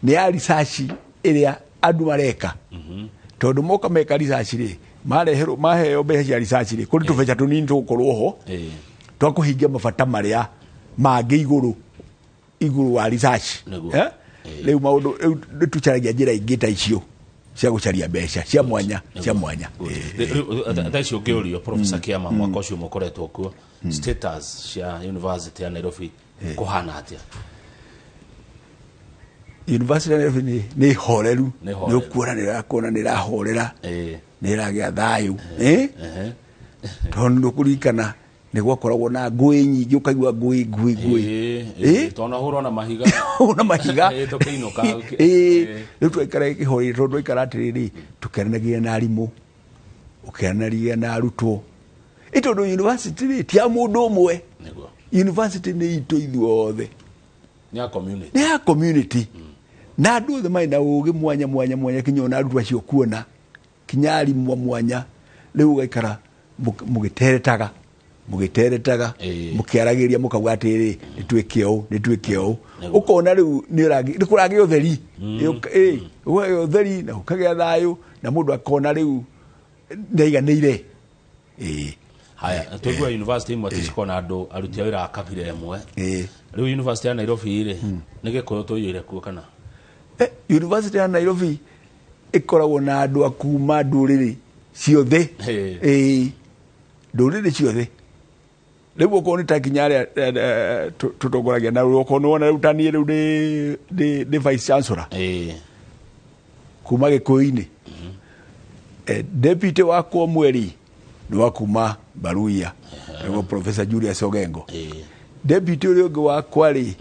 nĩ ya research ĩrĩa andũ mareka. Tondũ moka meka research rĩ, mareherwo, maheo mbeca cia research rĩ, kũrĩ tũbeca tũnini tũgũkorwo ho, twa kũhingia mabata marĩa mangĩ igũrũ wa research. Rĩu maũndũ, rĩu nĩtũcaragia njĩra ingĩ ta icio cia gũcaria mbeca, cia mwanya, cia mwanya. Rĩu, thaa icio ũngĩũrio, Professor Kiama, mwaka ũcio mũkoretwo kuo, status cia University ya Nairobi kũhana atĩa? University ya Nairobi nĩ horeru. Nĩ horeru. Nĩ ũkuona nĩ ũrakuona nĩ ĩrahorera. Nĩ ĩragĩa thayũ. Tondũ nĩ ũkũririkana Nĩ gwakoragwo na ngũĩ nyingĩ, ũkaigua ngũĩ ngũĩ ngũĩ. Ĩĩ, tondũ hũrwo na mahiga. Na mahiga. Ĩĩ, tũkĩinũka. Ĩĩ, rĩu twaikara kĩhoreire, tondũ twaikara atĩrĩrĩ, tũkĩaranagia na arimũ, ũkĩaranagia na arutwo, ĩ tondũ university rĩ ti ya mũndũ ũmwe. University nĩ itũ ithuothe. Nĩ ya community. Nĩ ya community. Na andũ othe marĩ na ũgĩ mwanya mwanya mwanya, kinya ona arutwo acio kuona kinya arimũ mwanya. Rĩu ũgaikara mũgĩteretaga mũgĩteretaga, mũkĩaragĩria, mũkauga atĩrĩrĩ, nĩ twĩke ũũ, nĩ twĩke ũũ. Ũkona rĩu nĩ kũragĩa ũtheri. Ĩĩ, gũkagĩa ũtheri na gũkagĩa thayũ, na mũndũ akona rĩu nĩaiganĩire. Ĩĩ. Haya, twaigua university imwe ticikoragwo na andũ aruti a wĩra a kabira ĩmwe. Rĩu University ya Nairobi rĩ, nĩ Gĩkũyũ tũiyũire kuo kana? University ya Nairobi ĩkoragwo na andũ a kuma ndũrĩrĩ ciothe. Ĩĩ, ndũrĩrĩ ciothe. Rĩu okorwo nĩ ta nginya arĩa tũtongoragia na rĩu okorwo nĩ wona rĩu ta niĩ rĩu nĩ vice chancellor kuma Gĩkũyũ-inĩ. Deputy wakwa ũmwe rĩ nĩ wa kuma Baruya, nĩguo Professor Julius Ogengo. Deputy ũrĩa ũngĩ wakwa rĩ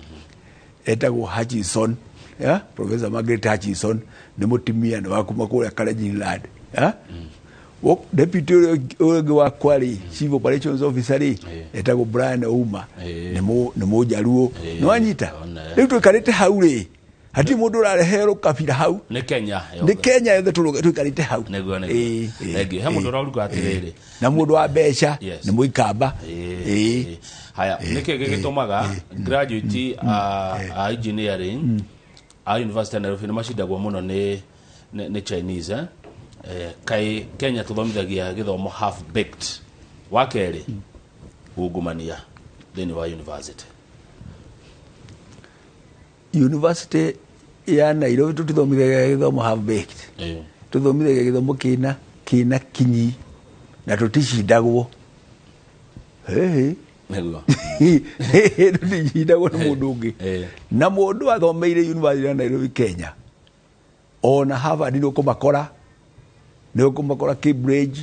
etagwo Hutchinson, yeah? Professor Margaret Hutchinson nĩ mũtumia, nĩ wa kuma kũrĩa Kalenjin Land, yeah? Deputy ũrĩa ũngĩ wakwa rĩ, chief operations officer rĩ, etagwo Brian Ouma, nĩ mũnjaruo. Nĩ wanyita? Rĩu tũikarĩte hau rĩ, hatirĩ mũndũ ũrarehe rũkabira hau. Nĩ Kenya yothe. Nĩ Kenya yothe tũikarĩte hau. Nĩguo, nĩguo. Thengiũ. He mũndũ ũrauga atĩrĩrĩ, na mũndũ wa mbeca nĩ mũikamba. Haya, nĩkĩ gĩgĩtũmaga graduate a engineering a University ya Nairobi nĩ macindagwo mũno nĩ Chinese, eh? Kaĩ Kenya tũthomithagia gĩthomo half baked? Wa kerĩ, ungumania thĩinĩ wa university. University ya Nairobi tũtithomithagia gĩthomo half baked. Tũthomithagia gĩthomo kĩna kinyi na tũticindagwo. Hĩhĩ. Nĩguo. Tũticindagwo nĩ mũndũ ũngĩ. Na mũndũ athomeire University ya Nairobi Kenya, ona Harvard nĩ ũkũmakora, nĩ ũkũmakora Cambridge,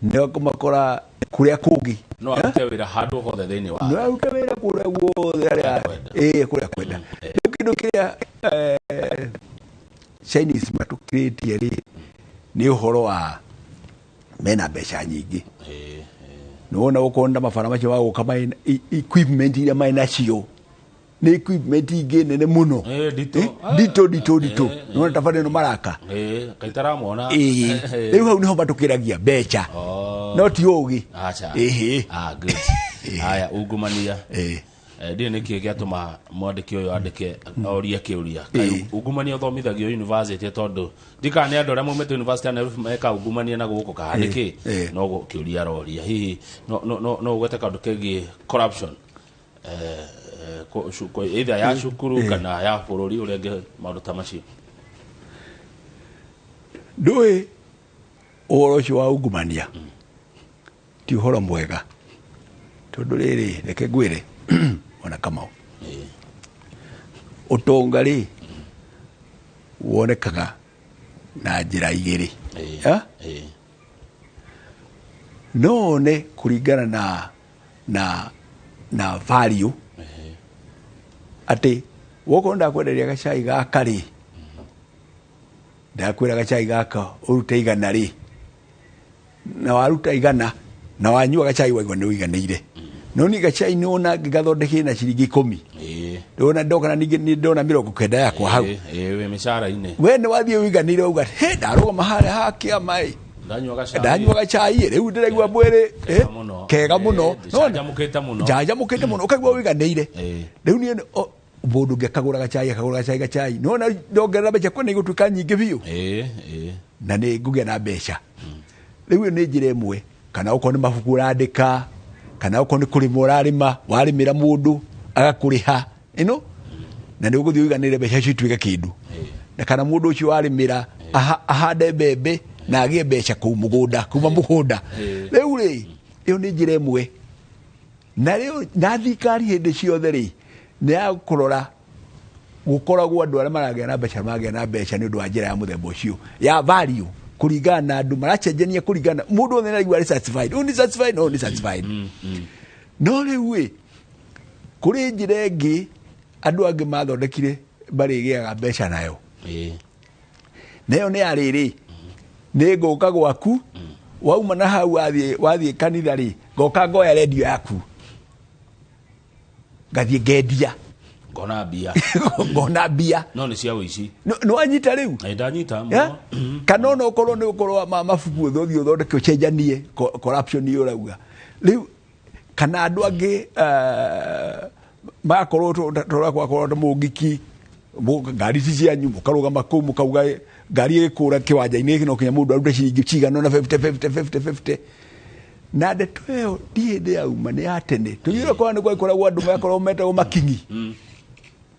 nĩ ũkũmakora kũrĩa kũngĩ. No arute wĩra handũ hothe thĩinĩ wa No arute wĩra kũrĩa guothe arĩa kwenda. Ĩĩ, kũrĩa kwenda. Rĩu kĩndũ kĩrĩa Chinese matũkĩrĩtie rĩ, nĩ ũhoro wa mena mbeca nyingĩ. Nĩ wona gũkorwo na mabara macio ma gũka marĩ na equipment iria marĩ nacio nĩ equipment ingĩ nene mũno. Nditũ. Nditũ, nditũ, nditũ. Nĩ wona ta bara ĩno maraka. Kaitaramona. Rĩu hau nĩho matũkĩragia mbeca. No ti ũgĩ. Acha. Ĩhĩ. Good. Haya, ungumania. Ndiũĩ nĩkĩ gĩatũma mwandĩki ũyũ andĩke orie kĩũria. Kaĩ ungumania ũthomithagio university? Tondũ ndikana nĩ andũ arĩa maumĩte University ya Nairobi meka ungumania na gũkũ kana nĩkĩ? No kĩũria aroria. Hihi no ũgwete kaũndũ kegiĩ corruption, either ya cukuru kana ya bũrũri ũrĩa ũngĩ, maũndũ ta macio? Ndũĩ ũhoro ũcio wa ungumania ti ũhoro mwega, tondũ rĩrĩ, reke ngwĩre ona Kamau, ũtonga rĩ wonekaga na njĩra igĩrĩ. No one kũringana na value, atĩ wokorwo ndakwenderia gacai gaka rĩ, ndakwĩra gacai gaka ũrute 100 rĩ, na waruta 100 na wanyua gacai waigua nĩ ũiganĩire. No ni gacai nĩ wona ngĩgathondekire na ciringi 10, ndona ndoka na ningĩ nĩ ndona 90 yakwa hau. Ĩĩ, wĩ mĩcara-inĩ. We nĩ wathiĩ ũiganĩire, uga he ndarũgama harĩa ha kĩama ĩ, ndanyua gacai, ndanyua gacai rĩu ndĩraigua mwĩrĩ kega mũno. Kega mũno. Njanjamũkĩte mũno. Njanjamũkĩte mũno, ũkaigua ũiganĩire. Rĩu niĩ mũndũ ũngĩ akagũra gacai, akagũra gacai, nona ndongerera mbeca kwena igũtuĩka nyingĩ biũ. Ĩĩ, ĩĩ. Na nĩ ngũgĩa na mbeca. Rĩu ĩyo nĩ njĩra ĩmwe, kana okorwo nĩ mabuku ũrandĩka, kana okorwo nĩ kũrĩma ũrarĩma, warĩmĩra mũndũ agakũrĩha ĩno, na nĩ ũgũthiĩ ũiganĩre mbeca icio ituĩke kĩndũ. Na kana mũndũ ũcio warĩmĩra ahande mbembe na agĩe mbeca kũu mũgũnda, kuma mũgũnda. Rĩu rĩ, ĩyo nĩ njĩra ĩmwe. Na rĩu na thirikari hĩndĩ ciothe rĩ nĩ ya kũrora gũkoragwo andũ arĩa maragĩa na mbeca, maragĩa na mbeca nĩ ũndũ wa njĩra ya mũthemba ũcio ya value. Kũringana na andũ maracenjania, kũringana mũndũ wothe nĩaraigua arĩ satisfied, ũyũ nĩ satisfied na ũyũ nĩ satisfied. No rĩu ĩ, kũrĩ njĩra ĩngĩ andũ angĩ mathondekire marĩgĩaga mbeca nayo. Nayo nĩ ya rĩrĩ, nĩ ngũka gwaku, wauma na hau wathiĩ kanitha rĩ, ngoka ngoya redio yaku, ngathiĩ ngendia. Ngona mbia. Ngona mbia. No nĩ cia ũici. Nĩ wanyita rĩu? Ĩ, ndanyita mũno. Kana ona ũkorwo nĩ ũkorwo ma mabuku ũthiĩ ũthondeke ũcenjanie, corruption nĩ ũrauga rĩu, kana andũ angĩ magakorwo tũrĩa gwakorwo na mũngiki, ngari ici cianyu mũkarũgama kũu, mũkauga ngari ĩkũra kĩwanja-inĩ gĩkĩ no kinya mũndũ arute ciringi cigana ũna, 50 50 50 50. Na ndeto ĩyo ti hĩndĩ yauma, nĩ ya tene. Tũthiĩ kwa nĩ gwakoragwo andũ makoragwo metagwo makingi,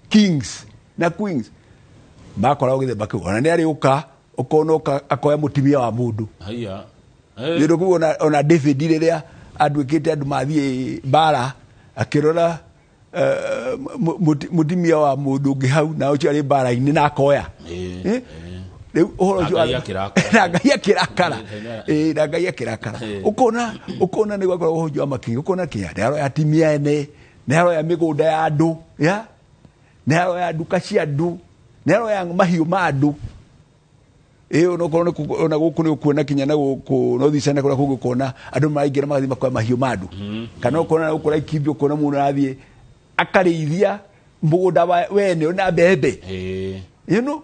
kings na queens, makoragwo gĩthemba kĩu. Ona nĩ arĩũka ũkona ũka akoya mũtumia wa mũndũ. Haiya. Nĩ ũndũ kũu ona David rĩrĩa anduĩkĩte andũ mathiĩ mbara, akĩrora mũtumia wa mũndũ ũngĩ hau, na ũcio arĩ mbara-inĩ na akoya. Rĩu ũhoro ũcio Na Ngai akĩrakara. Na Ngai akĩrakara. Na Ngai akĩrakara. Ũkona nĩ gwakoragwo ũhoro wa makingi, ũkona kĩa nĩ aroya atumia ene, nĩ aroya mĩgũnda ya andũ, ya? Nĩ aroya nduka cia andũ, nĩ aroya mahiũ ma andũ. Onokorwo nĩ ona gũkũ nĩ ũkuona kinya na gũkũ North Eastern na kũrĩa kũngĩ, ũkona andũ maraingĩra magathiĩ makoya mahiũ ma andũ. Kana ũkona na gũkũ Laikipia, ũkona mũndũ arathiĩ akarĩithia mũgũnda wene ona mbembe. You know?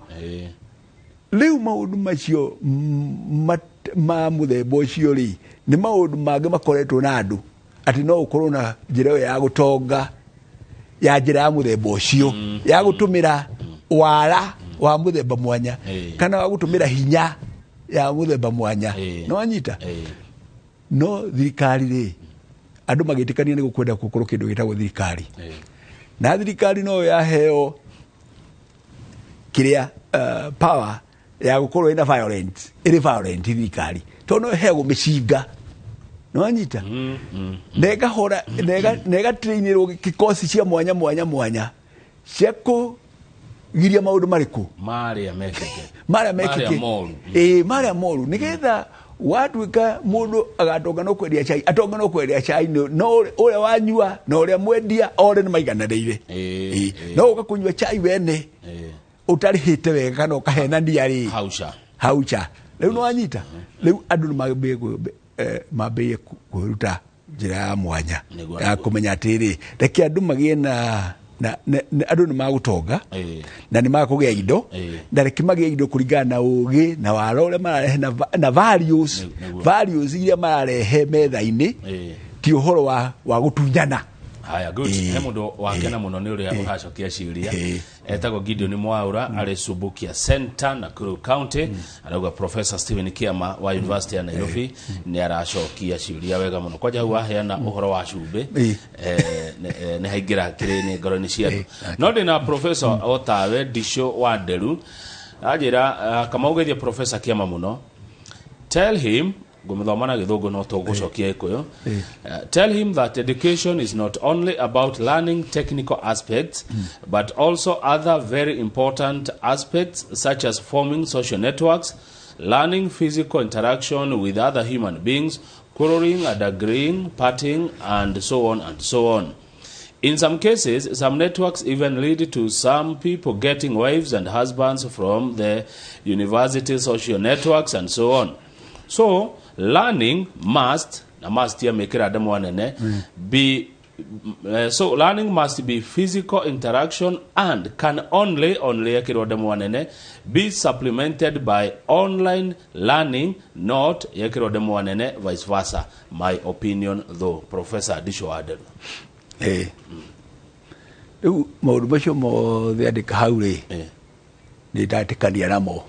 Rĩu maũndũ macio ma mũthemba ũcio rĩ, nĩ maũndũ mangĩ makoretwo na andũ atĩ no ũkorwo na njĩra ĩyo ya gũtonga, ya njĩra ya mũthemba ũcio, ya gũtũmĩra wara wa mũthemba mwanya, kana wa gũtũmĩra hinya ya mũthemba mwanya. Nĩ wanyita? No thirikari rĩ, andũ magĩtĩkania nĩ gũkwenda gũkorwo kĩndũ gĩtagwo thirikari. Na thirikari no yaheo kĩrĩa, power ya gũkorwo ĩna violent, ĩrĩ violent thirikari, tondũ no ĩheagwo mĩcinga. Nĩ wanyita? Na ĩkahũra, na ĩgatrainĩrwo kikosi cia mwanya mwanya mwanya cia kũgiria maũndũ marĩkũ? Marĩa mekĩke. Marĩa mekĩke. Marĩa moru. Marĩa moru. Nĩgetha watuĩka mũndũ agatonga no kwendia cai, atonga no kwendia cai, no ũrĩa wanyua na ũrĩa mwendia othe nĩ maigananĩire. No ũka kũnyua cai wene, ũtarĩhĩte wega kana ũkahenania rĩ. Haucha. Haucha. Rĩu nĩ wanyita? Rĩu andũ nĩ mambĩrĩrie kwĩruta njĩra ya mwanya ya kũmenya atĩrĩ, reke andũ magĩe na andũ nĩ magũtonga, na nĩ makũgĩa indo, na reke magĩe indo kũringana na ũgĩ na wara ũrĩa mararehe na values iria mararehe metha-inĩ, ti ũhoro wa gũtunyana. Haya, good. He mũndũ wakena mũno nĩ ũrĩa ũracokia ciũria. Etagwo Gideon Mwaura, arĩ Subukia Center, Nakuru County. Arauga Professor Stephen Kiama wa University ya Nairobi nĩ aracokia ciũria wega mũno. Kwanja hau waheana ũhoro wa cumbĩ, nĩ haingĩra kĩrĩ-inĩ ngoro-inĩ cia andũ. No ndĩna Professor otawe Ndicũ wa Nderu. Anjĩra, Kamau geithie Professor Kiama mũno. Tell him, ngũmĩthoma na gĩthũngũ no tũgũcokia Gĩkũyũ. Tell him that education is not only about learning technical aspects, but also other very important aspects such as forming social networks, learning physical interaction with other human beings, quarreling and agreeing, partying, and so on and so on. In some cases, some networks even lead to some people getting wives and husbands from the university social networks and so on. So, learning must, na must ya mekera adamu wanene, be, so learning must be physical interaction and can only ekirwo adamu wanene, be supplemented by online learning, not ekirwo adamu wanene, vice versa. My opinion though, Professor Disho Adel. Rĩu maũndũ macio mothe andĩka hau rĩ, nĩ ndatĩkania namo.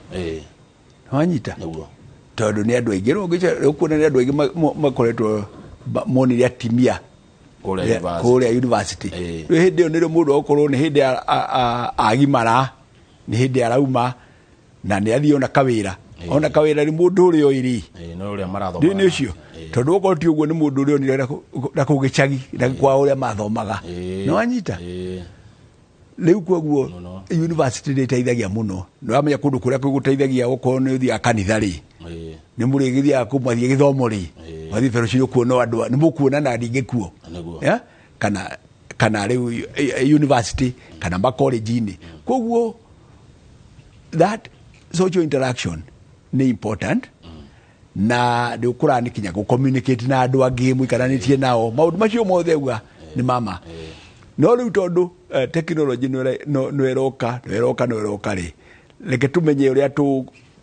Nĩwanyita? Nĩguo. Tondũ nĩ andũ aingĩ, rĩu ũngĩca-, rĩu kuona nĩ andũ aingĩ makoretwo monire atimia Kũrĩa university. Kũrĩa university. Rĩu hĩndĩ ĩyo nĩrĩo mũndũ okorwo nĩ hĩndĩ agimara, nĩ hĩndĩ arauma, na nĩ athiĩ ona kawĩra. Ona kawĩra nĩ mũndũ ũrĩa oĩ rĩ. No ũrĩa marathomaga. Nĩ ũcio. Tondũ okorwo ti ũguo nĩ mũndũ ũrĩa onire na kũu gĩcagi, na kwa ũrĩa mathomaga. Nĩ wanyita? Rĩu koguo Mũno. university nĩ ĩteithagia mũno. Nĩ wamenya kũndũ kũrĩa gũteithagia, okorwo nĩ ũthiaga kanitha rĩ, nĩ mũrĩgĩthiaga kũ mwathiĩ gĩthomo rĩ, mwathiĩ fellowship, ũkuona andũ nĩ mũkuonana rĩngĩ kuo. Yeah? Kana rĩu university kana makollege-inĩ. Koguo that social interaction nĩ important, na nĩ ũkũra nĩ kinya gũ-communicate na andũ angĩ mũikaranĩtie nao, maũndũ macio mothe uga nĩ mama. No rĩu tondũ technology nĩ ĩroka, nĩ ĩroka, nĩ ĩroka rĩ, reke tũmenye ũrĩa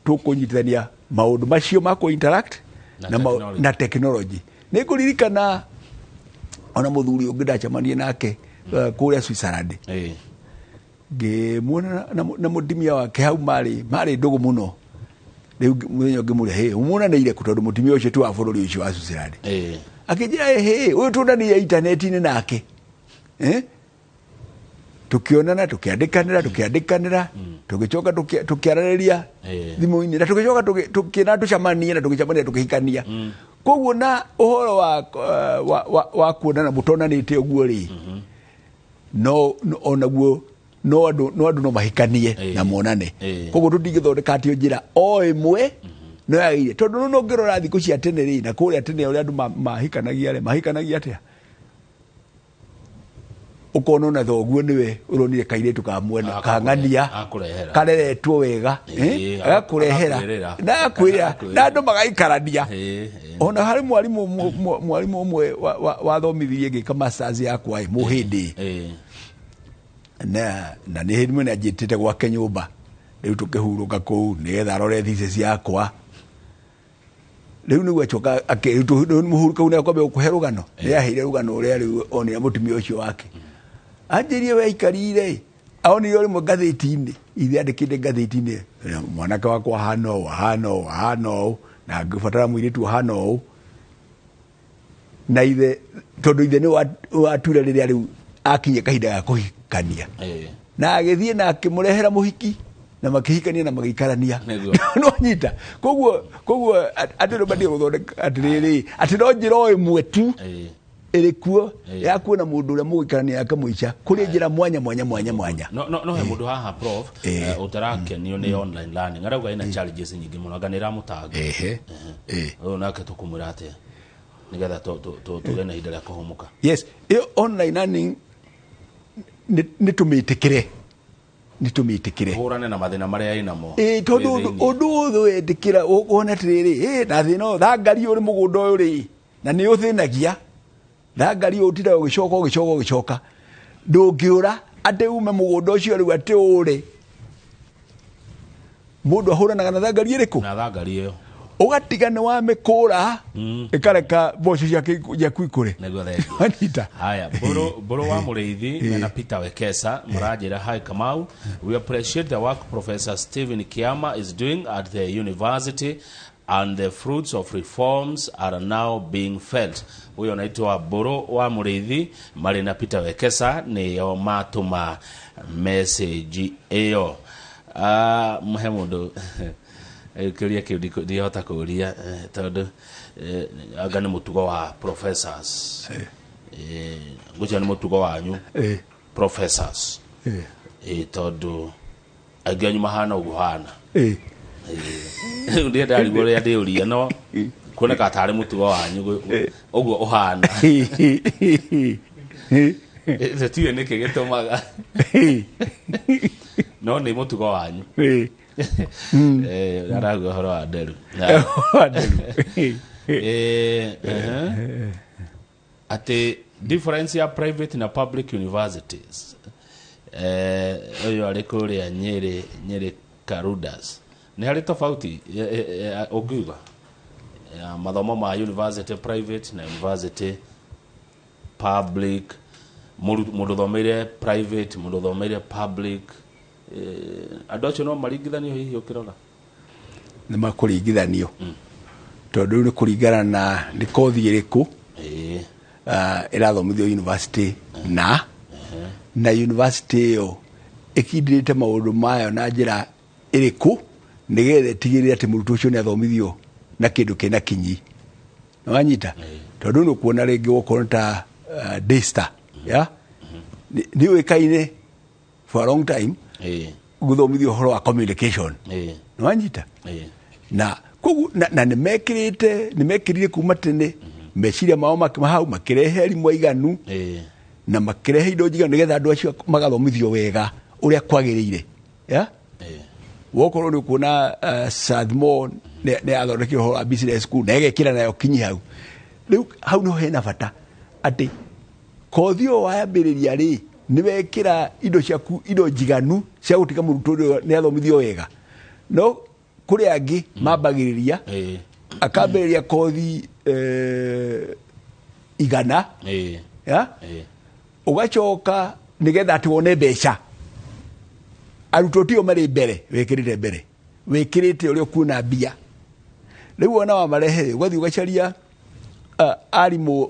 tũkũnyitithania maũndũ macio ma kũ-interact na na technology. Na technology. Nĩ ngũririkana ona mũthuri ũngĩ ndacemanie nake kũrĩa Switzerland, ngĩmuona na mũtumia wake hau, marĩ ndũgũ mũno. Rĩu mũthenya ũngĩ mũrĩa hĩ muonanĩire kũ, tondũ mũtumia ũcio ti wa bũrũri ũcio wa Switzerland, akĩnjĩra, "Hĩ, ũyũ tuonanĩire intaneti-inĩ nake, eh? Tukionana, tukiandikanĩra, tukiandikanĩra, tũgĩcoka tũkĩaranĩria thimũ-inĩ, na tũgĩcoka tũkĩna tũcemanie, na tũgĩcemania, tũkĩhikania." Koguo na ũhoro wa kuonana mũtonanĩte ũguo rĩ, no onaguo no andũ no mahikanie na monane. Koguo tũtingĩthondeka atĩ o njĩra o ĩmwe no yagĩrĩire, tondũ no ũngĩrora thikũ cia tene rĩ, na kũrĩa tene ũrĩa andũ mahikanagia rĩ, mahikanagia atĩa? Ũkona ona thoguo nĩwe ũronire kairĩtu ka mwena kang'ania Akũrehera. kareretwo wega, agakũrehera agakwĩrĩra. na agakwĩrĩra Agakwĩrĩra. na andũ magaikarania. Ona harĩ mwarimũ mwarimũ ũmwe wathomithirie ngĩka masters yakwa ĩ, mũhĩndĩ, na nĩ hĩndĩ ĩmwe nĩanjĩtĩte gwake nyũmba, rĩu tũkĩhurũka kũu nĩgetha arore thesis yakwa. Rĩu nĩguo acoka mũhurũka kũu, nĩakwambia gũkũhe rũgano. Nĩ aheire rũgano ũrĩa rĩu onire mũtumia ũcio wake. Anjĩrie we aikarire, onire rĩmwe ngathĩti-inĩ, ithe andĩkĩte ngathĩti-inĩ, "Mwanake wakwa ahana ũũ, ahana ũũ, ahana ũũ, na ngĩbatara mũirĩtu ahana ũũ." Na ithe, tondũ ithe nĩ wature rĩrĩa rĩu akinyia kahinda ga kũhikania, na agĩthiĩ na akĩmũrehera mũhiki, na makĩhikania na magĩikarania. No nyita koguo andũ nĩ mabatiĩ gũthondeka atĩrĩrĩ, atĩ no njĩra o ĩmwe tu ĩrĩ kuo ya kuona mũndũ ũrĩa mũgũikarania nake mũica. Kũrĩ njĩra mwanya mwanya mwanya mwanya. No he mũndũ haha, prof, ũtarakenio nĩ online learning, arauga ĩna challenges nyingĩ mũno, anga nĩ ĩramũtanga. Ehe. Ũyũ nake tũkũmwĩra atĩa nĩgetha tũgĩe na ihinda rĩa kũhũmũka? Yes, ĩyo online learning nĩ tũmĩtĩkĩre, nĩ tũmĩtĩkĩre. Hũrane na mathĩna marĩa ĩnamo. Ĩ, tondũ ũndũ ũyũ wetĩkĩra wona atĩrĩrĩ, na thĩna ũyũ, thangari ũrĩ mũgũnda ũyũ rĩ, na nĩ ũthĩnagia thangari ũyũ, ũtindaga ũgĩcoka, ũgĩcoka, ũgĩcoka, ndũngĩũra atĩ ume mũgũnda ũcio rĩu atĩ ũre. Mũndũ ahũranaga na thangari ĩrĩkũ? Na thangari ĩyo. Ũgatiga nĩ wamĩkũra, ĩkareka mboco ciake ciaku ikũre. Nĩguo, thengiũ. Wanyita? Haya, Mburu wa Mũrĩithi na Peter Wekesa maranjĩra, "Hi Kamau, we appreciate the work Professor Stephen Kiama is doing at the university and the fruits of reforms are now being felt." Huyo anaitwa Mburu wa Mũrĩithi marĩ na Peter Wekesa, nĩo matũma message ĩyo. He mũndũ kĩũria kĩu ndihota kũũria, tondũ anga nĩ mũtugo wa professors. Ngwĩciria nĩ mũtugo wanyu professors, tondũ aingĩ anyu mahana ũguo hana. Rĩu ndienda arigwo ũrĩa ndĩũria, no kuoneka tarĩ mũtugo wanyu ũguo ũhana. Tũtiũĩ nĩkĩ gĩtũmaga, no nĩ mũtugo wanyu. Arauga ũhoro wa nderu. Atĩ difference ya private na public universities. Ũyũ arĩ kũrĩa Nyĩrĩ, Nyĩrĩ Karudas. Nĩ harĩ tofauti ũngiuga ya mathomo ma university private na university public? Mũndũ ũthomeire private, mũndũ ũthomeire public, andũ acio no maringithanio hihi ũkĩrora? Nĩ makũringithanio, tondũ rĩu nĩ kũringana na nĩ kothi ĩrĩkũ ĩrathomithio university, na university ĩyo ĩkindĩrĩte maũndũ mayo na njĩra ĩrĩkũ, nĩgetha ĩtigĩrĩre atĩ mũrutwo ũcio nĩ athomithio na kĩndũ kĩna kinyi. Nĩwanyita? Tondũ nĩ ũkuona rĩngĩ gũkorwo ta Daystar ya nĩ ũĩkaine For a long time gũthomithio ũhoro wa communication. Nĩwanyita? Na koguo na nĩmekĩrĩte, nĩmekĩrire kuma tene meciria mao makĩma hau, makĩrehe arimũ aiganu na makĩrehe indo njiganu nĩgetha andũ acio magathomithio wega ũrĩa kwagĩrĩire. Yeah? Wokorwo nĩ ũkuona Strathmore nĩ yathondekire ũhoro wa business school na ĩgekĩra nayo kinyi hau. Rĩu hau nĩho hena bata atĩ kothi ũyũ wambĩrĩria rĩ, nĩ wekĩra indo ciaku, indo njiganu cia gũtiga mũrutwo ũrĩa nĩ athomithio wega. No kũrĩ angĩ mambagĩrĩria, akambĩrĩria kothi 100, ya? Ũgacoka nĩgetha atĩ wone mbeca. Arutwo tio marĩ mbere, wĩkĩrĩte mbere, wĩkĩrĩte ũrĩa ũkuona mbia. Rĩu wona wamarehe, ũgathiĩ ũgacaria arimũ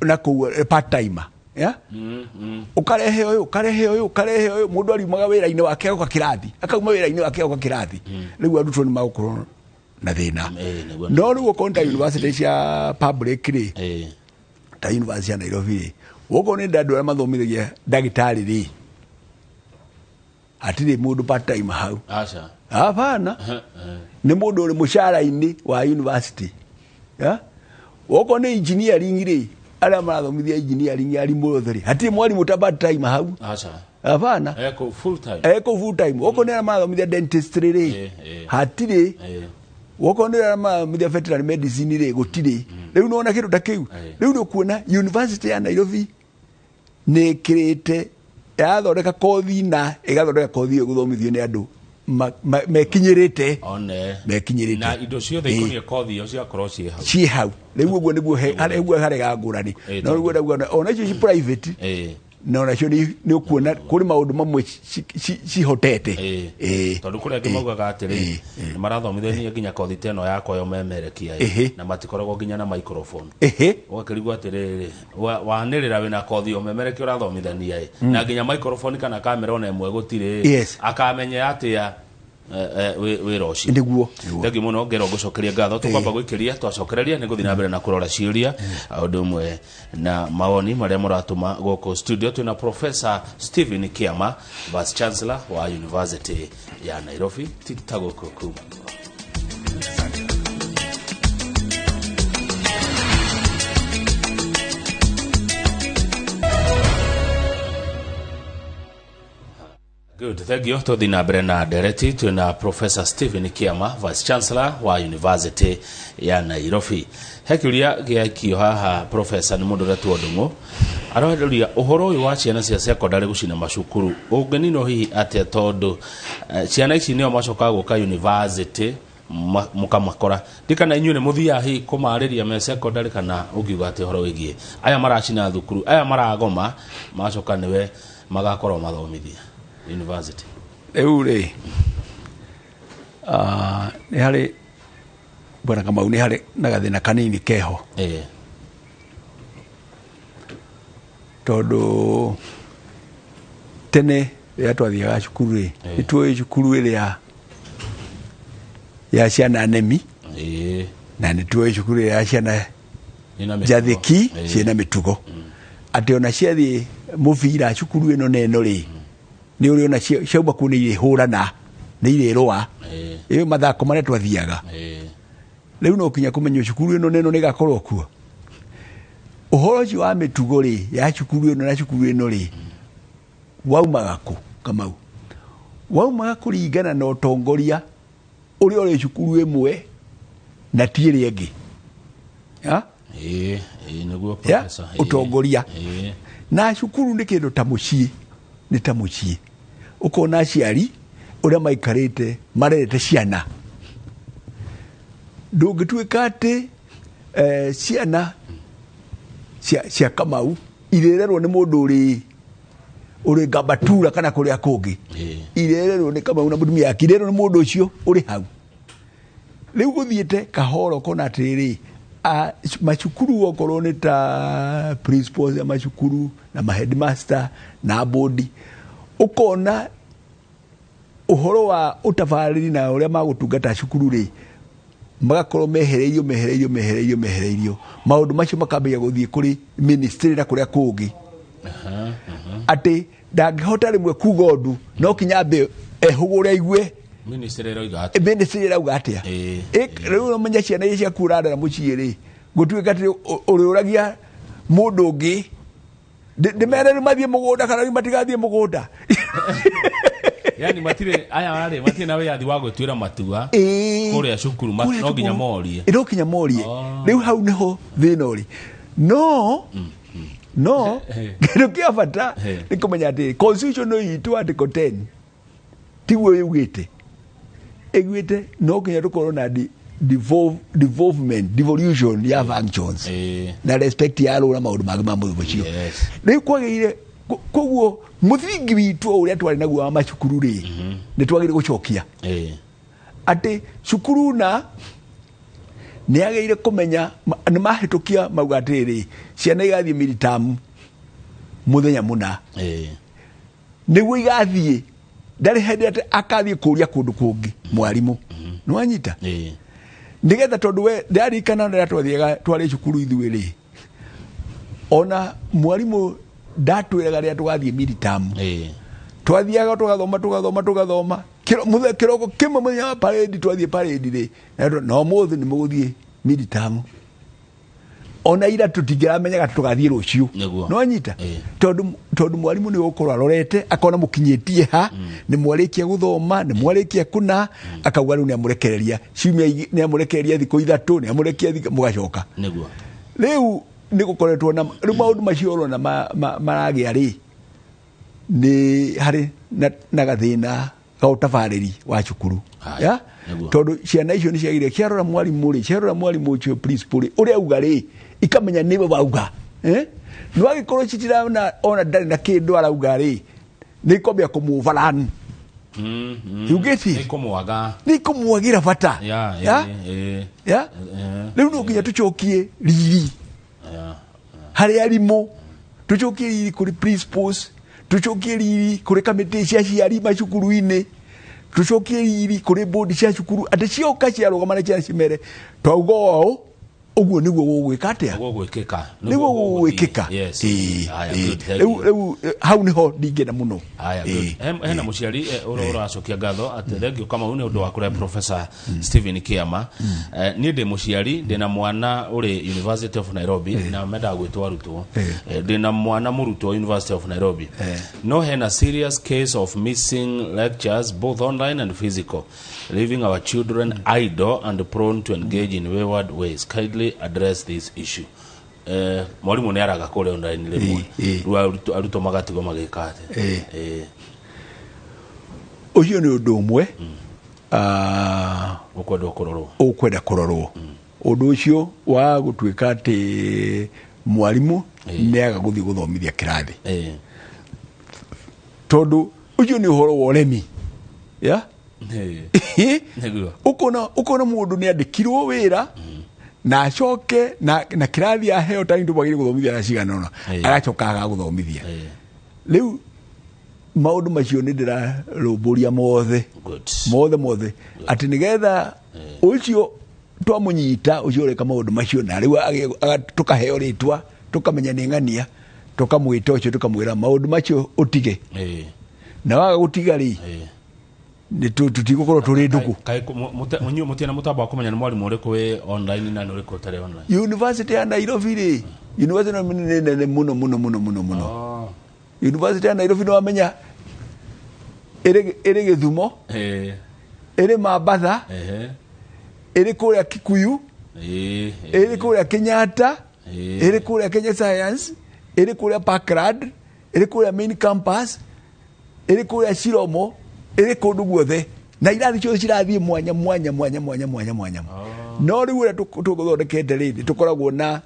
na kũu part timer, ya? Ũkarehe ũyũ, ũkarehe ũyũ, ũkarehe ũyũ, mũndũ ariumaga wĩra-inĩ wake agoka kĩrathi, akauma wĩra-inĩ wake agoka kĩrathi. Rĩu arutwo nĩ magũkorwo na thĩna. No rĩu okorwo nĩ ta university cia public rĩ, ta university ya Nairobi rĩ, okorwo nĩ andũ arĩa mathomithagia ndagĩtarĩ rĩ, hatirĩ mũndũ part time hau. Aca. Hapana. Nĩ mũndũ ũrĩ mũcara-inĩ wa university. Ya? Okorwo nĩ engineering rĩ, arĩa marathomithia engineering arimũ othe rĩ, hatirĩ mwarimũ ta part time hau. Aca. Hapana. Eko full time. Eko full time. Okorwo nĩ arĩa marathomithia dentistry rĩ, hatirĩ. Okorwo nĩ arĩa marathomithia veterinary medicine rĩ, gũtirĩ. Rĩu nĩwona kĩndũ ta kĩu. Rĩu nĩ ũkuona university ya Nairobi nĩ ĩkĩrĩte, yathondeka kothi na ĩgathondeka kothi ĩyo gũthomithio nĩ andũ mekinyĩrĩte. One. Mekinyĩrĩte. Na indo ciothe ikoniĩ kothi ĩyo cigakorwo ciĩ hau. Ciĩ hau. Rĩu ũguo nĩguo ũguo harega ngũrani. No rĩu ũguo ona icio ci private, na onacio nĩ ũkuona kũrĩ maũndũ mamwe cihotete. Tondũ kũrĩ angĩ maugaga atĩrĩ, nĩ marathomithania nginya kothi ta ĩno yakwa ya ũmemerekia, na matikoragwo nginya na microphone. Ũgakĩrigwo atĩrĩrĩ, wanĩrĩra wĩna kothi ya ũmemerekia ũrathomithania, na nginya microphone kana kamera ona ĩmwe gũtirĩ. Akamenya atĩa wĩra ũcio. Nĩguo. Thengiũ mũno, ngero ngũcokeria ngatho. Tũkwamba gũikĩria, twacokereria nĩ gũthiĩ na mbere na kũrora ciũria ũndũ ũmwe na mawoni marĩa mũratũma gũkũ studio. Twĩna Professor Stephen Kiama, Vice Chancellor wa University ya Nairobi. Tita gũkũ kuma. Good, thank you. Tũthiĩ na mbere na ndereti. Twĩna Professor Stephen Kiama, Vice Chancellor wa University ya Nairobi. He kĩũria gĩaikio haha, Professor, nĩ mũndũ ũretwo Ndung'u. Aroria ũhoro ũyũ wa ciana cia secondary gũcina macukuru ũngĩninwo hihi atĩa, tondũ ciana ici nĩo macokaga gũka university mũkamakora. Ndikana inyuĩ nĩ mũthiaga hihi kũmarĩria me secondary, kana ũngiuga atĩ ũhoro wĩgiĩ aya maracina thukuru, aya maragoma, macoka nĩwe magakorwo mathomithia university. Rĩu rĩ, nĩ harĩ Bwana Kamau, nĩ harĩ na gathĩna kanini keho. Tondũ tene rĩrĩa twathiaga cukuru rĩ, nĩ tuoĩ cukuru ĩrĩa ya ciana nemi, na nĩ tuoĩ cukuru ĩrĩa ya ciana njathĩki ciĩna mĩtugo. Atĩ ona ciathiĩ mũbira cukuru ĩno na ĩno rĩ, nĩ ũrĩ ona ciauma kũu nĩ irĩhũrana, nĩ irĩrũa. Ĩyo mathako marĩa twathiaga. Rĩu no kinya kũmenywo cukuru ĩno na ĩno nĩ ĩgakorwo kuo. Ũhoro ũcio wa mĩtugo rĩ, ya cukuru ĩno na cukuru ĩno rĩ, waumaga kũ, Kamau? Waumaga kũringana na ũtongoria ũrĩa ũrĩ cukuru ĩmwe na ti ĩrĩa ĩngĩ. Ya? Nĩguo, Ya? Professor. Ũtongoria. Na cukuru nĩ kĩndũ ta mũciĩ, nĩ ta mũciĩ. Ũkona aciari ũrĩa maikarĩte marerete ciana. Ndũngĩtuĩka atĩ ciana cia Kamau irererwo nĩ mũndũ ũrĩ Gambatura kana kũrĩa kũngĩ. Irererwo nĩ Kamau na mũtumia wake, irererwo nĩ mũndũ ũcio ũrĩ hau. Rĩu gũthiĩte kahora ũkona atĩrĩrĩ, macukuru okorwo nĩ ta principals ya macukuru na ma headmaster na board, ũkona ũhoro wa ũtabarĩri na ũrĩa magũtungata cukuru rĩ, magakorwo mehereirio, mehereirio, mehereirio, mehereirio. Maũndũ macio makambĩrĩria gũthiĩ kũrĩ ministry na kũrĩa kũngĩ. Atĩ ndangĩhota rĩmwe kuga ũndũ no kinya ambe ehũgũre aigue Ministry ĩroiga atĩa? Ministry ĩrauga atĩa. Rĩu ũmenye ciana iria ciaku ũrarera mũciĩ rĩ, gũtuĩka atĩ ũrĩũragia mũndũ ũngĩ, ndĩmere rĩu mathiĩ mũgũnda kana rĩu matigathiĩ mũgũnda. Yani matirĩ aya rĩ, matirĩ na wĩyathi wa gwĩtuĩra matua kũrĩa cukuru, Kũrĩa no nginya cukuru. morie. No nginya morie. Rĩu hau nĩho thĩna ũrĩ. No kĩndũ kĩa bata nĩ kũmenya atĩ constitution itũ article 10 tiguo yugĩte, ĩguĩte no nginya tũkorwo na devolvement, devolution ya functions na respect ya rũra maũndũ mangĩ ma mũthemba ũcio. Rĩu kwagĩrĩire koguo mũthingi witũ o ũrĩa twarĩ naguo wa macukuru rĩ, nĩ twagĩrĩire gũcokia atĩ cukuru na nĩ agĩrĩire kũmenya nĩ mahĩtũkia mauga atĩrĩrĩ, ciana igathiĩ midterm mũthenya mũna. Nĩguo igathiĩ, ndarĩ hĩndĩ atĩ akathiĩ kũria kũndũ kũngĩ mwarimũ. Nĩ wanyita? Nĩgetha tondũ we ndarikana rĩrĩa twathiaga twarĩ cukuru ithuĩ rĩ, ona mwarimũ ndatwĩraga rĩrĩa tũgathiĩ midterm. Twathiaga tũgathoma tũgathoma tũgathoma. Kĩroko kĩmwe mũthenya wa parade twathiĩ parade rĩ, na no mũthĩ nĩ mũgũthiĩ midterm. Ona ira tũtingĩramenyaga tũgathiĩ rũciũ. Nĩ wanyita? Tondũ mwarimũ nĩ ũgũkorwo arorete akona mũkinyĩtie ha, nĩ mwarĩkia gũthoma, nĩ mwarĩkia kũna, akauga rĩu nĩ amũrekereria ciumia nĩ amũrekereria thikũ ithatũ, nĩ amũrekereria thikũ, mũgacoka. Rĩu nĩ gũkoretwo na rĩu maũndũ macio ũrona maragĩa rĩ, nĩ harĩ na gathĩna ga ũtabarĩri wa cukuru. Ya? Tondũ ciana icio nĩ ciagĩrĩire, ciarora mwarimũ rĩ, ciarora mwarimũ ũcio principal rĩ, ũrĩa auga rĩ, ikamenya nĩwe wauga. No angĩkorwo citirona ona ndarĩ na kĩndũ arauga rĩ, nĩ ikwambia kũmũbaran. You get it? Nĩ ikũmwaga. Nĩ ikũmwagĩra bata. Ya? Ya? Rĩu no nginya tũcokie riri harĩ arimũ, tũcokie riri kũrĩ principals, tũcokie riri kũrĩ kamĩtĩ cia aciari macukuru-inĩ, tũcokie riri kũrĩ board cia cukuru, atĩ cioka ciarũgama na ciana cimere twauga ũũ, ũguo nĩguo gũgwĩka atĩa? Nĩguo gũgwĩkĩka. Nĩguo gũgwĩkĩka. Yes. Haya, good, thank Rĩu, you. rĩu, hau nĩho ndingĩenda mũno. Haya, good. Hena mũciari, ũracokia ngatho atĩ thengiũ Kamau nĩ ũndũ wa kũrehe Professor Stephen Kiama. Niĩ ndĩ mũciari, ndĩna mwana ũrĩ University of Nairobi, na mendaga gwĩtwo arutwo. Ndĩna mwana mũrutwo University of Nairobi. No hena serious case of missing lectures both online and physical, leaving our children idle and prone to engage in wayward ways. Kindly address this issue. Mwalimu nĩ araga kũrĩa online rĩmwe. Rĩu arutwo magatigwo magĩka atĩa? Ũcio nĩ ũndũ ũmwe, Ũkwenda kũrorwo. Ũkwenda kũrorwo. Ũndũ ũcio wa gũtuĩka atĩ mwarimũ nĩ aga gũthiĩ gũthomithia kĩrathi. Tondũ ũcio nĩ ũhoro wa ũremi. Ya? Nĩguo. Ũkona mũndũ nĩ andĩkirwo wĩra, na acoke na kĩrathi aheo ta indo mwagĩrĩire gũthomithia na cigana ũna, agacoka aga gũthomithia. Rĩu maũndũ macio nĩ ndĩrarũmbũria mothe. Good. Mothe, mothe. Atĩ nĩgetha ũcio twamũnyita, ũcio ũreka maũndũ macio, na rĩu tũkaheo rĩtwa, tũkamenya nĩ ng'ania, tũkamwĩta ũcio, tũkamwĩra maũndũ macio ũtige. Na waga gũtiga rĩ, nĩ tũtigũkorwo tũrĩ ndũgũ. Kaĩ inyuĩ mũtirĩ na mũtambo wa kũmenya nĩ mwarimũ ũrĩkũ wĩ online na nĩ ũrĩkũ ũtarĩ online? University ya Nairobi rĩ, University ya Nairobi nĩ nene mũno, mũno, mũno, mũno, mũno. University ya Nairobi nĩ wamenya ĩrĩ Gĩthumo, ĩrĩ Mambatha, ĩrĩ kũrĩa Kikuyu, ĩrĩ kũrĩa Kenyatta, ĩrĩ kũrĩa Kenya Science, ĩrĩ kũrĩa Parkland, ĩrĩ kũrĩa main campus, ĩrĩ kũrĩa Chiromo, ĩrĩ kũndũ guothe. Na irathi ciothe cirathiĩ mwanya, mwanya, mwanya, mwanya, mwanya, mwanya. No rĩu ũrĩa tũgũthondekete rĩ, nĩ tũkoragwo na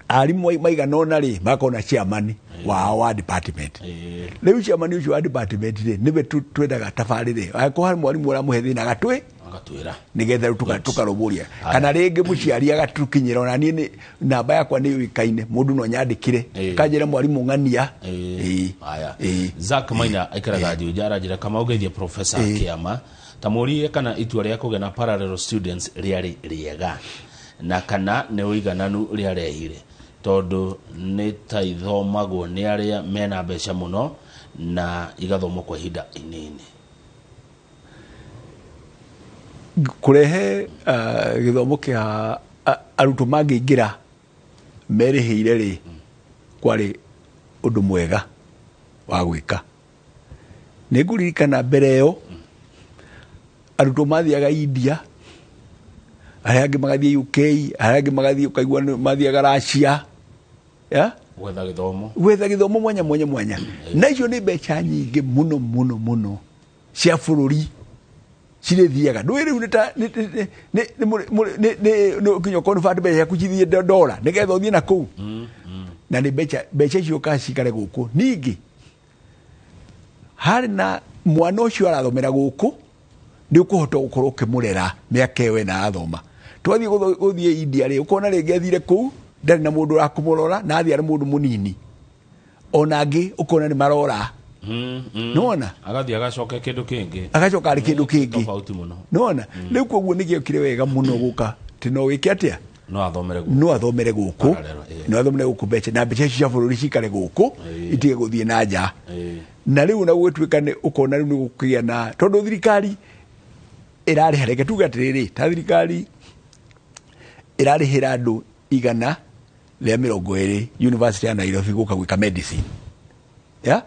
arimũ maigana ũna rĩ, magakorwo na chairman wao wa department. Rĩu chairman ũcio wa department rĩ, nĩwe twendaga tabarĩre. Angĩkorwo harĩ mwarimũ ũramũhe thĩna, agatwĩ? Agatwĩra. Nĩgetha rĩu tũkarũmbũria. Kana rĩngĩ mũciari agatũkinyĩra, ona niĩ nĩ namba yakwa nĩ yũĩkaine, mũndũ no anyandĩkĩre. Kanjĩre mwarimũ ng'ania. Haya. Zack Maina aikaraga Juja, aranjĩra kama ũgeithie Professor Kiama. Ta mũrie kana itua rĩa kũgĩa na parallel students rĩarĩ rĩega, na kana nĩ ũigananu rĩarehire. Tondũ nĩ ta ithomagwo nĩ arĩa mena mbeca mũno na igathomwo kwa ihinda inini. Kũrehe gĩthomo kĩa arutwo mangĩingĩra merĩhĩire rĩ, kwarĩ ũndũ mwega wa gwĩka. Nĩ ngũririkana mbere ĩyo arutwo mathiaga India, arĩa angĩ magathiĩ UK, arĩa angĩ magathiĩ ũkaigua nĩ mathiaga Russia, ya gwetha gĩthomo, gwetha gĩthomo mwanya mwanya mwanya. Na icio nĩ mbeca nyingĩ mũno mũno mũno cia bũrũri cirĩthiaga. Ndũĩ rĩu nĩ ta nĩ nginya ũkonvert mbeca ciaku cithiĩ ndora nĩgetha ũthiĩ na kũu, na nĩ mbeca icio ka cikare gũkũ. Ningĩ harĩ na mwana ũcio arathomera gũkũ, nĩ ũkũhota gũkorwo ũkĩmũrera mĩaka ĩyo ĩna arathoma. Twathiĩ gũthiĩ India rĩ, ũkona rĩngĩ athire kũu ndarĩ na mũndũ wa kũmũrora, na athiĩ arĩ mũndũ mũnini. Ona angĩ ũkona nĩ marora. Nĩwona? Agathiĩ agacoka kĩndũ kĩngĩ. Agacoka arĩ kĩndũ kĩngĩ. Tofauti mũno. Nĩwona? Rĩu koguo nĩ gĩokire wega mũno gũka atĩ no wĩke atĩa? No athomere gũkũ. No athomere gũkũ. Parallel, ĩĩ. No athomere gũkũ mbeca, na mbeca icio cia bũrũri cikare gũkũ, itige gũthiĩ na nja. Na rĩu na gũgĩtuĩka nĩ ũkona rĩu nĩ gũkĩgĩa na, tondũ thirikari ĩrarĩha, reke tuge atĩrĩrĩ, ta thirikari ĩrarĩhĩra andũ 120 University ya Nairobi gũka gwĩka medicine. Ya?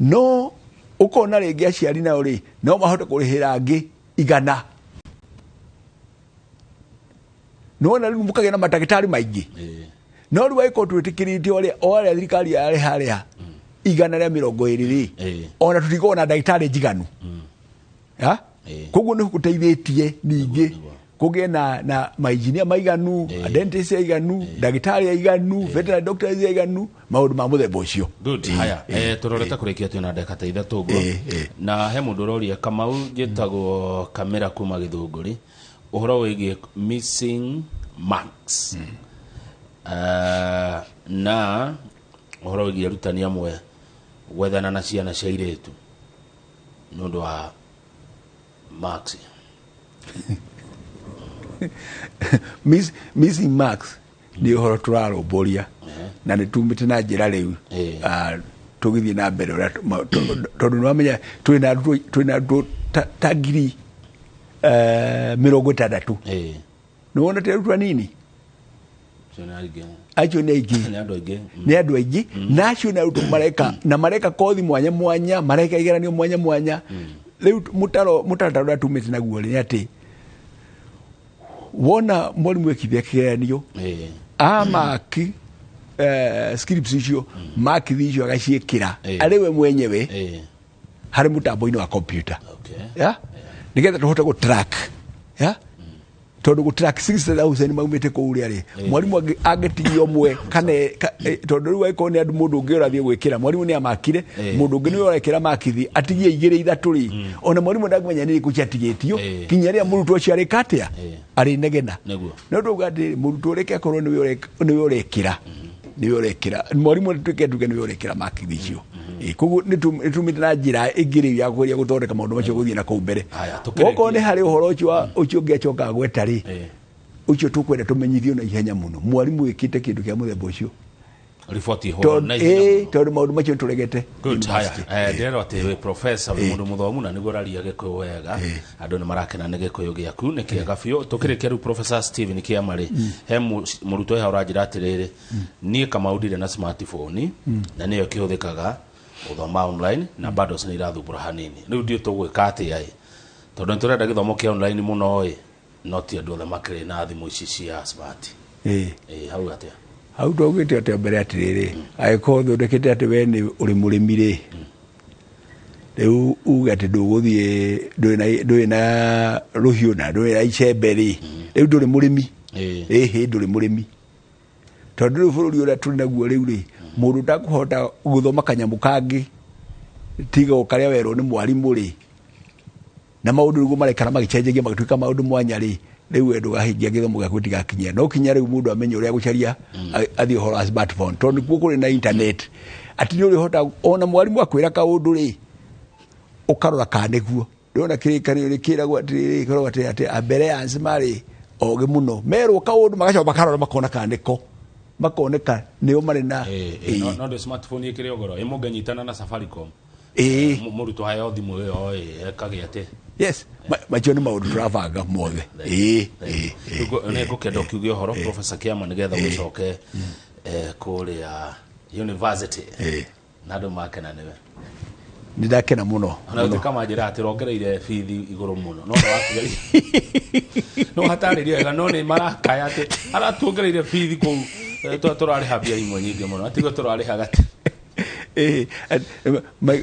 No ũkona rĩngĩ aciari nao rĩ, no mahote kũrĩhĩra angĩ 100. Nĩwona rĩu mũkagĩa na mandagĩtarĩ maingĩ. No rĩu angĩkorwo twĩtĩkĩrĩte o arĩa thirikari yarĩha rĩha 120 rĩ, ona tũtikoragwo na ndagĩtarĩ njiganu. Ya? Koguo nĩ gũteithĩtie ningĩ kũgĩe na mainjinia maiganu, dentist aiganu, ndagĩtarĩ aiganu, veterinary doctors aiganu, maũndũ ma mũthemba ũcio. Good. Haya, tũrorete kũrĩkia twĩna ndagĩka ta ithatũ ũguo. Na he mũndũ ũroria Kamau, njĩtagwo Kamĩra kuma Gĩthũngũri, ũhoro wĩgiĩ missing marks. Na ũhoro wĩgiĩ arutani amwe gwethana na ciana cia airĩtu nĩ ũndũ wa marks. Missing marks nĩ ũhoro tũrarũmbũria na nĩ tumĩte na njĩra rĩu, tũgĩthiĩ na mbere ũrĩa tondũ nĩwamenya twĩna arutwo ta ngiri 60. Nĩwona ti arutwo anini? Acio nĩ aingĩ. Acio nĩ aingĩ. Nĩ andũ aingĩ. Nĩ andũ aingĩ. Na acio nĩ arutwo mareka, na mareka kothi mwanya mwanya, mareka igeranio mwanya mwanya. Rĩu mũtaratara ũrĩa tumĩte naguo nĩ atĩ wona mwarimũ ekithia kĩgeranio, amaki scripts icio, makithi icio agaciĩkĩra arĩ we mwenyewe harĩ mũtambo-inĩ wa computer. Ya? Nĩgetha tũhote gũ track. Ya? Tondũ gũ track 60,000 maumĩte kũu rĩa rĩ, mwarimũ angĩtigia ũmwe kana tondũ rĩu angĩkorwo nĩ andũ mũndũ ũngĩ ũrathiĩ gwĩkĩra, mwarimũ nĩ amakire, mũndũ ũngĩ nĩwe ũrekĩra makithi, atigie igĩrĩ ithatũ rĩ, ona mwarimũ ndangĩmenya nĩ irĩkũ ciatigĩtio, kinya rĩrĩa mũrutwo ũcio arĩka atĩa? Arĩnegena. No ndauga atĩ mũrutwo ũrĩa akorwo nĩwe ũrekĩra. Nĩwe ũrekĩra. Mwarimũ nĩtuĩke tuge nĩwe ũrekĩra makithi icio. Koguo nĩ tumĩte na njĩra ĩngĩ rĩu ya kũgeria gũthondeka maũndũ macio gũthiĩ na kũu mbere. Haya, tũkĩrĩkie. Okorwo nĩ harĩ ũhoro ũcio wa ũcio ũngĩ acokaga gweta rĩ, ũcio tũkwenda tũmenyithio na ihenya mũno. Mwarimũ wĩkĩte kĩndũ kĩa mũthemba ũcio. Riboti ĩhũrwo na ihenya mũno. Tondũ maũndũ macio nĩtũregete. Good, haya. University. Ndĩrerwo atĩ wĩ professor, wĩ mũndũ mũthomu na nĩguo ũraria Gĩkũyũ wega. Andũ nĩ marakena nĩ Gĩkũyũ gĩaku, nĩ kĩega biũ. Tũkĩrĩkia rĩu Professor Stephen Kĩama rĩ, he mũrutwo haha ũranjĩra atĩrĩrĩ, niĩ Kamau ndirĩ na smartphone, na nĩyo ĩkĩhũthĩkaga gũthoma online, na bundles nĩ irathumbũra hanini. Rĩu ndiũĩ tũgwĩka atĩa ĩ, tondũ nĩ tũrenda gĩthomo kĩa online mũno ĩ, no ti andũ othe makĩrĩ na thimũ ici cia smart. Hau atĩa? Hau twaugĩte atĩa mbere atĩrĩrĩ, angĩkorwo ũthondekete atĩ we nĩ ũrĩ mũrĩmi rĩ, rĩu uge atĩ ndũgũthiĩ, ndũrĩ na rũhiũ na ndũrĩ na icembe rĩ, rĩu ndũrĩ mũrĩmi. Ĩhĩ, ndũrĩ mũrĩmi. Tondũ rĩu bũrũri ũrĩa tũrĩ naguo rĩu rĩ, mũndũ ũtakũhota gũthoma kanyamũ kangĩ tiga o karĩa werwo nĩ mwarimũ rĩ, na maũndũ nĩguo marekara magĩcenjagia magĩtuĩka maũndũ mwanya rĩ, rĩu we ndũgahingia gĩthomo gĩaku gĩtigakinyia. No kinya rĩu mũndũ amenye ũrĩa gũcaria, athiĩ ũhoro wa smartphone, tondũ nĩkuo kũrĩ na internet. Atĩ nĩ ũrĩhota ona mwarimũ akwĩra kaũndũ rĩ, ũkarora kana nĩguo. Ndĩrona kĩrĩkanĩro nĩ kĩragwo atĩrĩrĩ, kĩragwo atĩ ambere ya nĩ marĩ ogĩ mũno. Merwo kaũndũ magacoka makarora makona kana nĩko. Makoneka nĩo marĩ na No ndĩ smartphone ĩkĩrĩ ogoro ĩ mũngĩnyitana na Safaricom, mũrutwo heo thimũ ĩyo ĩ ekagĩa atĩ. Yes, macio nĩ maũndũ tũrabanga mothe. Nĩ ngũkenda ũkiuge ũhoro, Professor Kiama, nĩgetha ũgĩcoke kũrĩa university na andũ makena nĩwe. Nĩ ndakena mũno. Ona gũtuĩka manjĩra atĩ rongereire bithi igũrũ mũno, no nĩwakĩgeria no hatarĩria wega, no nĩ marakaya atĩ aratuongereire bithi kũu, tũrarĩha mbia imwe nyingĩ mũno, atigwo tũrarĩha gati.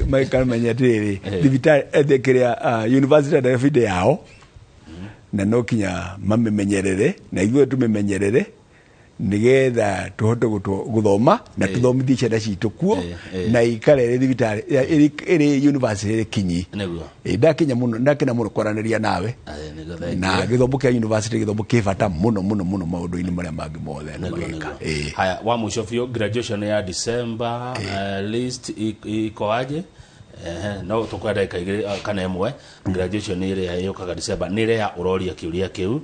Makamenya atĩrĩrĩ, thibitarĩ kĩrĩa university ya Nairobi yao, na no kinya mamĩmenyerere na ithuĩ tũmĩmenyerere nigetha tuhote guthoma na tuthomithie ciana citũ kuo na ikare ĩrĩ thibitarĩ ĩrĩ university ĩrĩ kinyi. Ndakinya mũno, ndakena mũno kwaranĩria nawe na gĩthomo kĩa university, gĩthomo kĩ bata mũno mũno mũno maũndũ-inĩ marĩa mangĩ mothe andũ magĩka. Haya, wa mwisho biũ, graduation ya December, list iko aje? No tukwenda ndagĩka 2 kana 1. Graduation ĩrĩa yũkaga December nĩ ĩrĩa ũroria kĩũria kĩu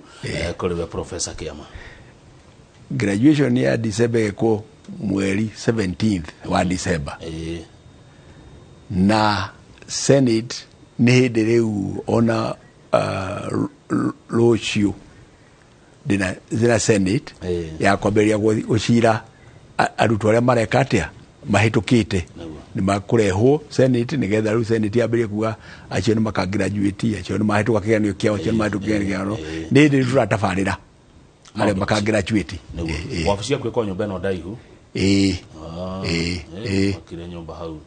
kũrĩ we Professor Kiama. Graduation ya December ĩkwo mweri 17th wa December. Na Senate nĩ hĩndĩ rĩu ona rũciũ ndĩna Senate ya kwambĩrĩria gũcira arutwo arĩa mareka atĩa mahĩtũkĩte, nĩ makũrehwo Senate nĩgetha rĩu Senate yambĩrĩrie kuga acio nĩ makagraduate, acio nĩ mahĩtũka kĩgeranio kĩao, acio nĩ mahĩtũka kĩgeranio kĩao. Nĩ hĩndĩ rĩu tũratabarĩra arĩa makagraduate. Wabici yaku ĩkorwo nyũmba ĩno ndaihu? Wakire nyũmba hau?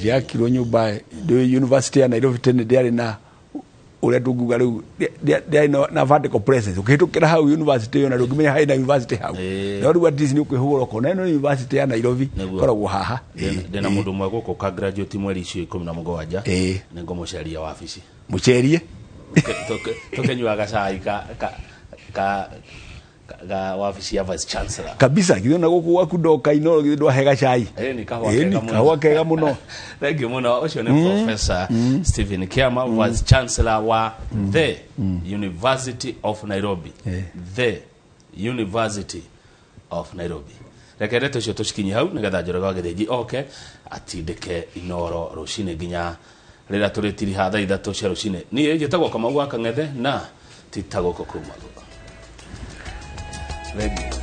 Yakirwo nyũmba university ya Nairobi tene ndĩarĩ na ũrĩa tũngiuga rĩu ndĩarĩ na vertical presence. Ũkĩhĩtũkĩra hau university ĩyo na ndũngĩmenya harĩ na university hau, no rĩu at least nĩ ũkwĩhũgũra ũkona ĩno university ya Nairobi ĩkoragwo haha. Ndĩna mũndũ ũmwe gũkũ ka graduate mweri icio 17, nĩ ngũmũceria wabici. Mũcerie. Tũkĩnyuaga cai ka wabici ya Vice Chancellor kabisa. Githĩ ona gũkũ gwaku ndoka Inoro githĩ ndwahe gacai? Ni kahũa kega mũno. Thank you mũno. Ũcio nĩ Professor Stephen Kiama, Vice Chancellor wa the University of Nairobi. The University of Nairobi. Reke ndeto icio tũcikinye hau nĩgetha Njoroge wa Gĩthĩnji oke atindĩke Inoro rũcinĩ nginya rĩrĩa tũrĩtiriha thaa 3 cia rũcinĩ. Niĩ njĩtagwo Kamau wa Kang'ethe na tita gũkũ kuma thutha. Thank you.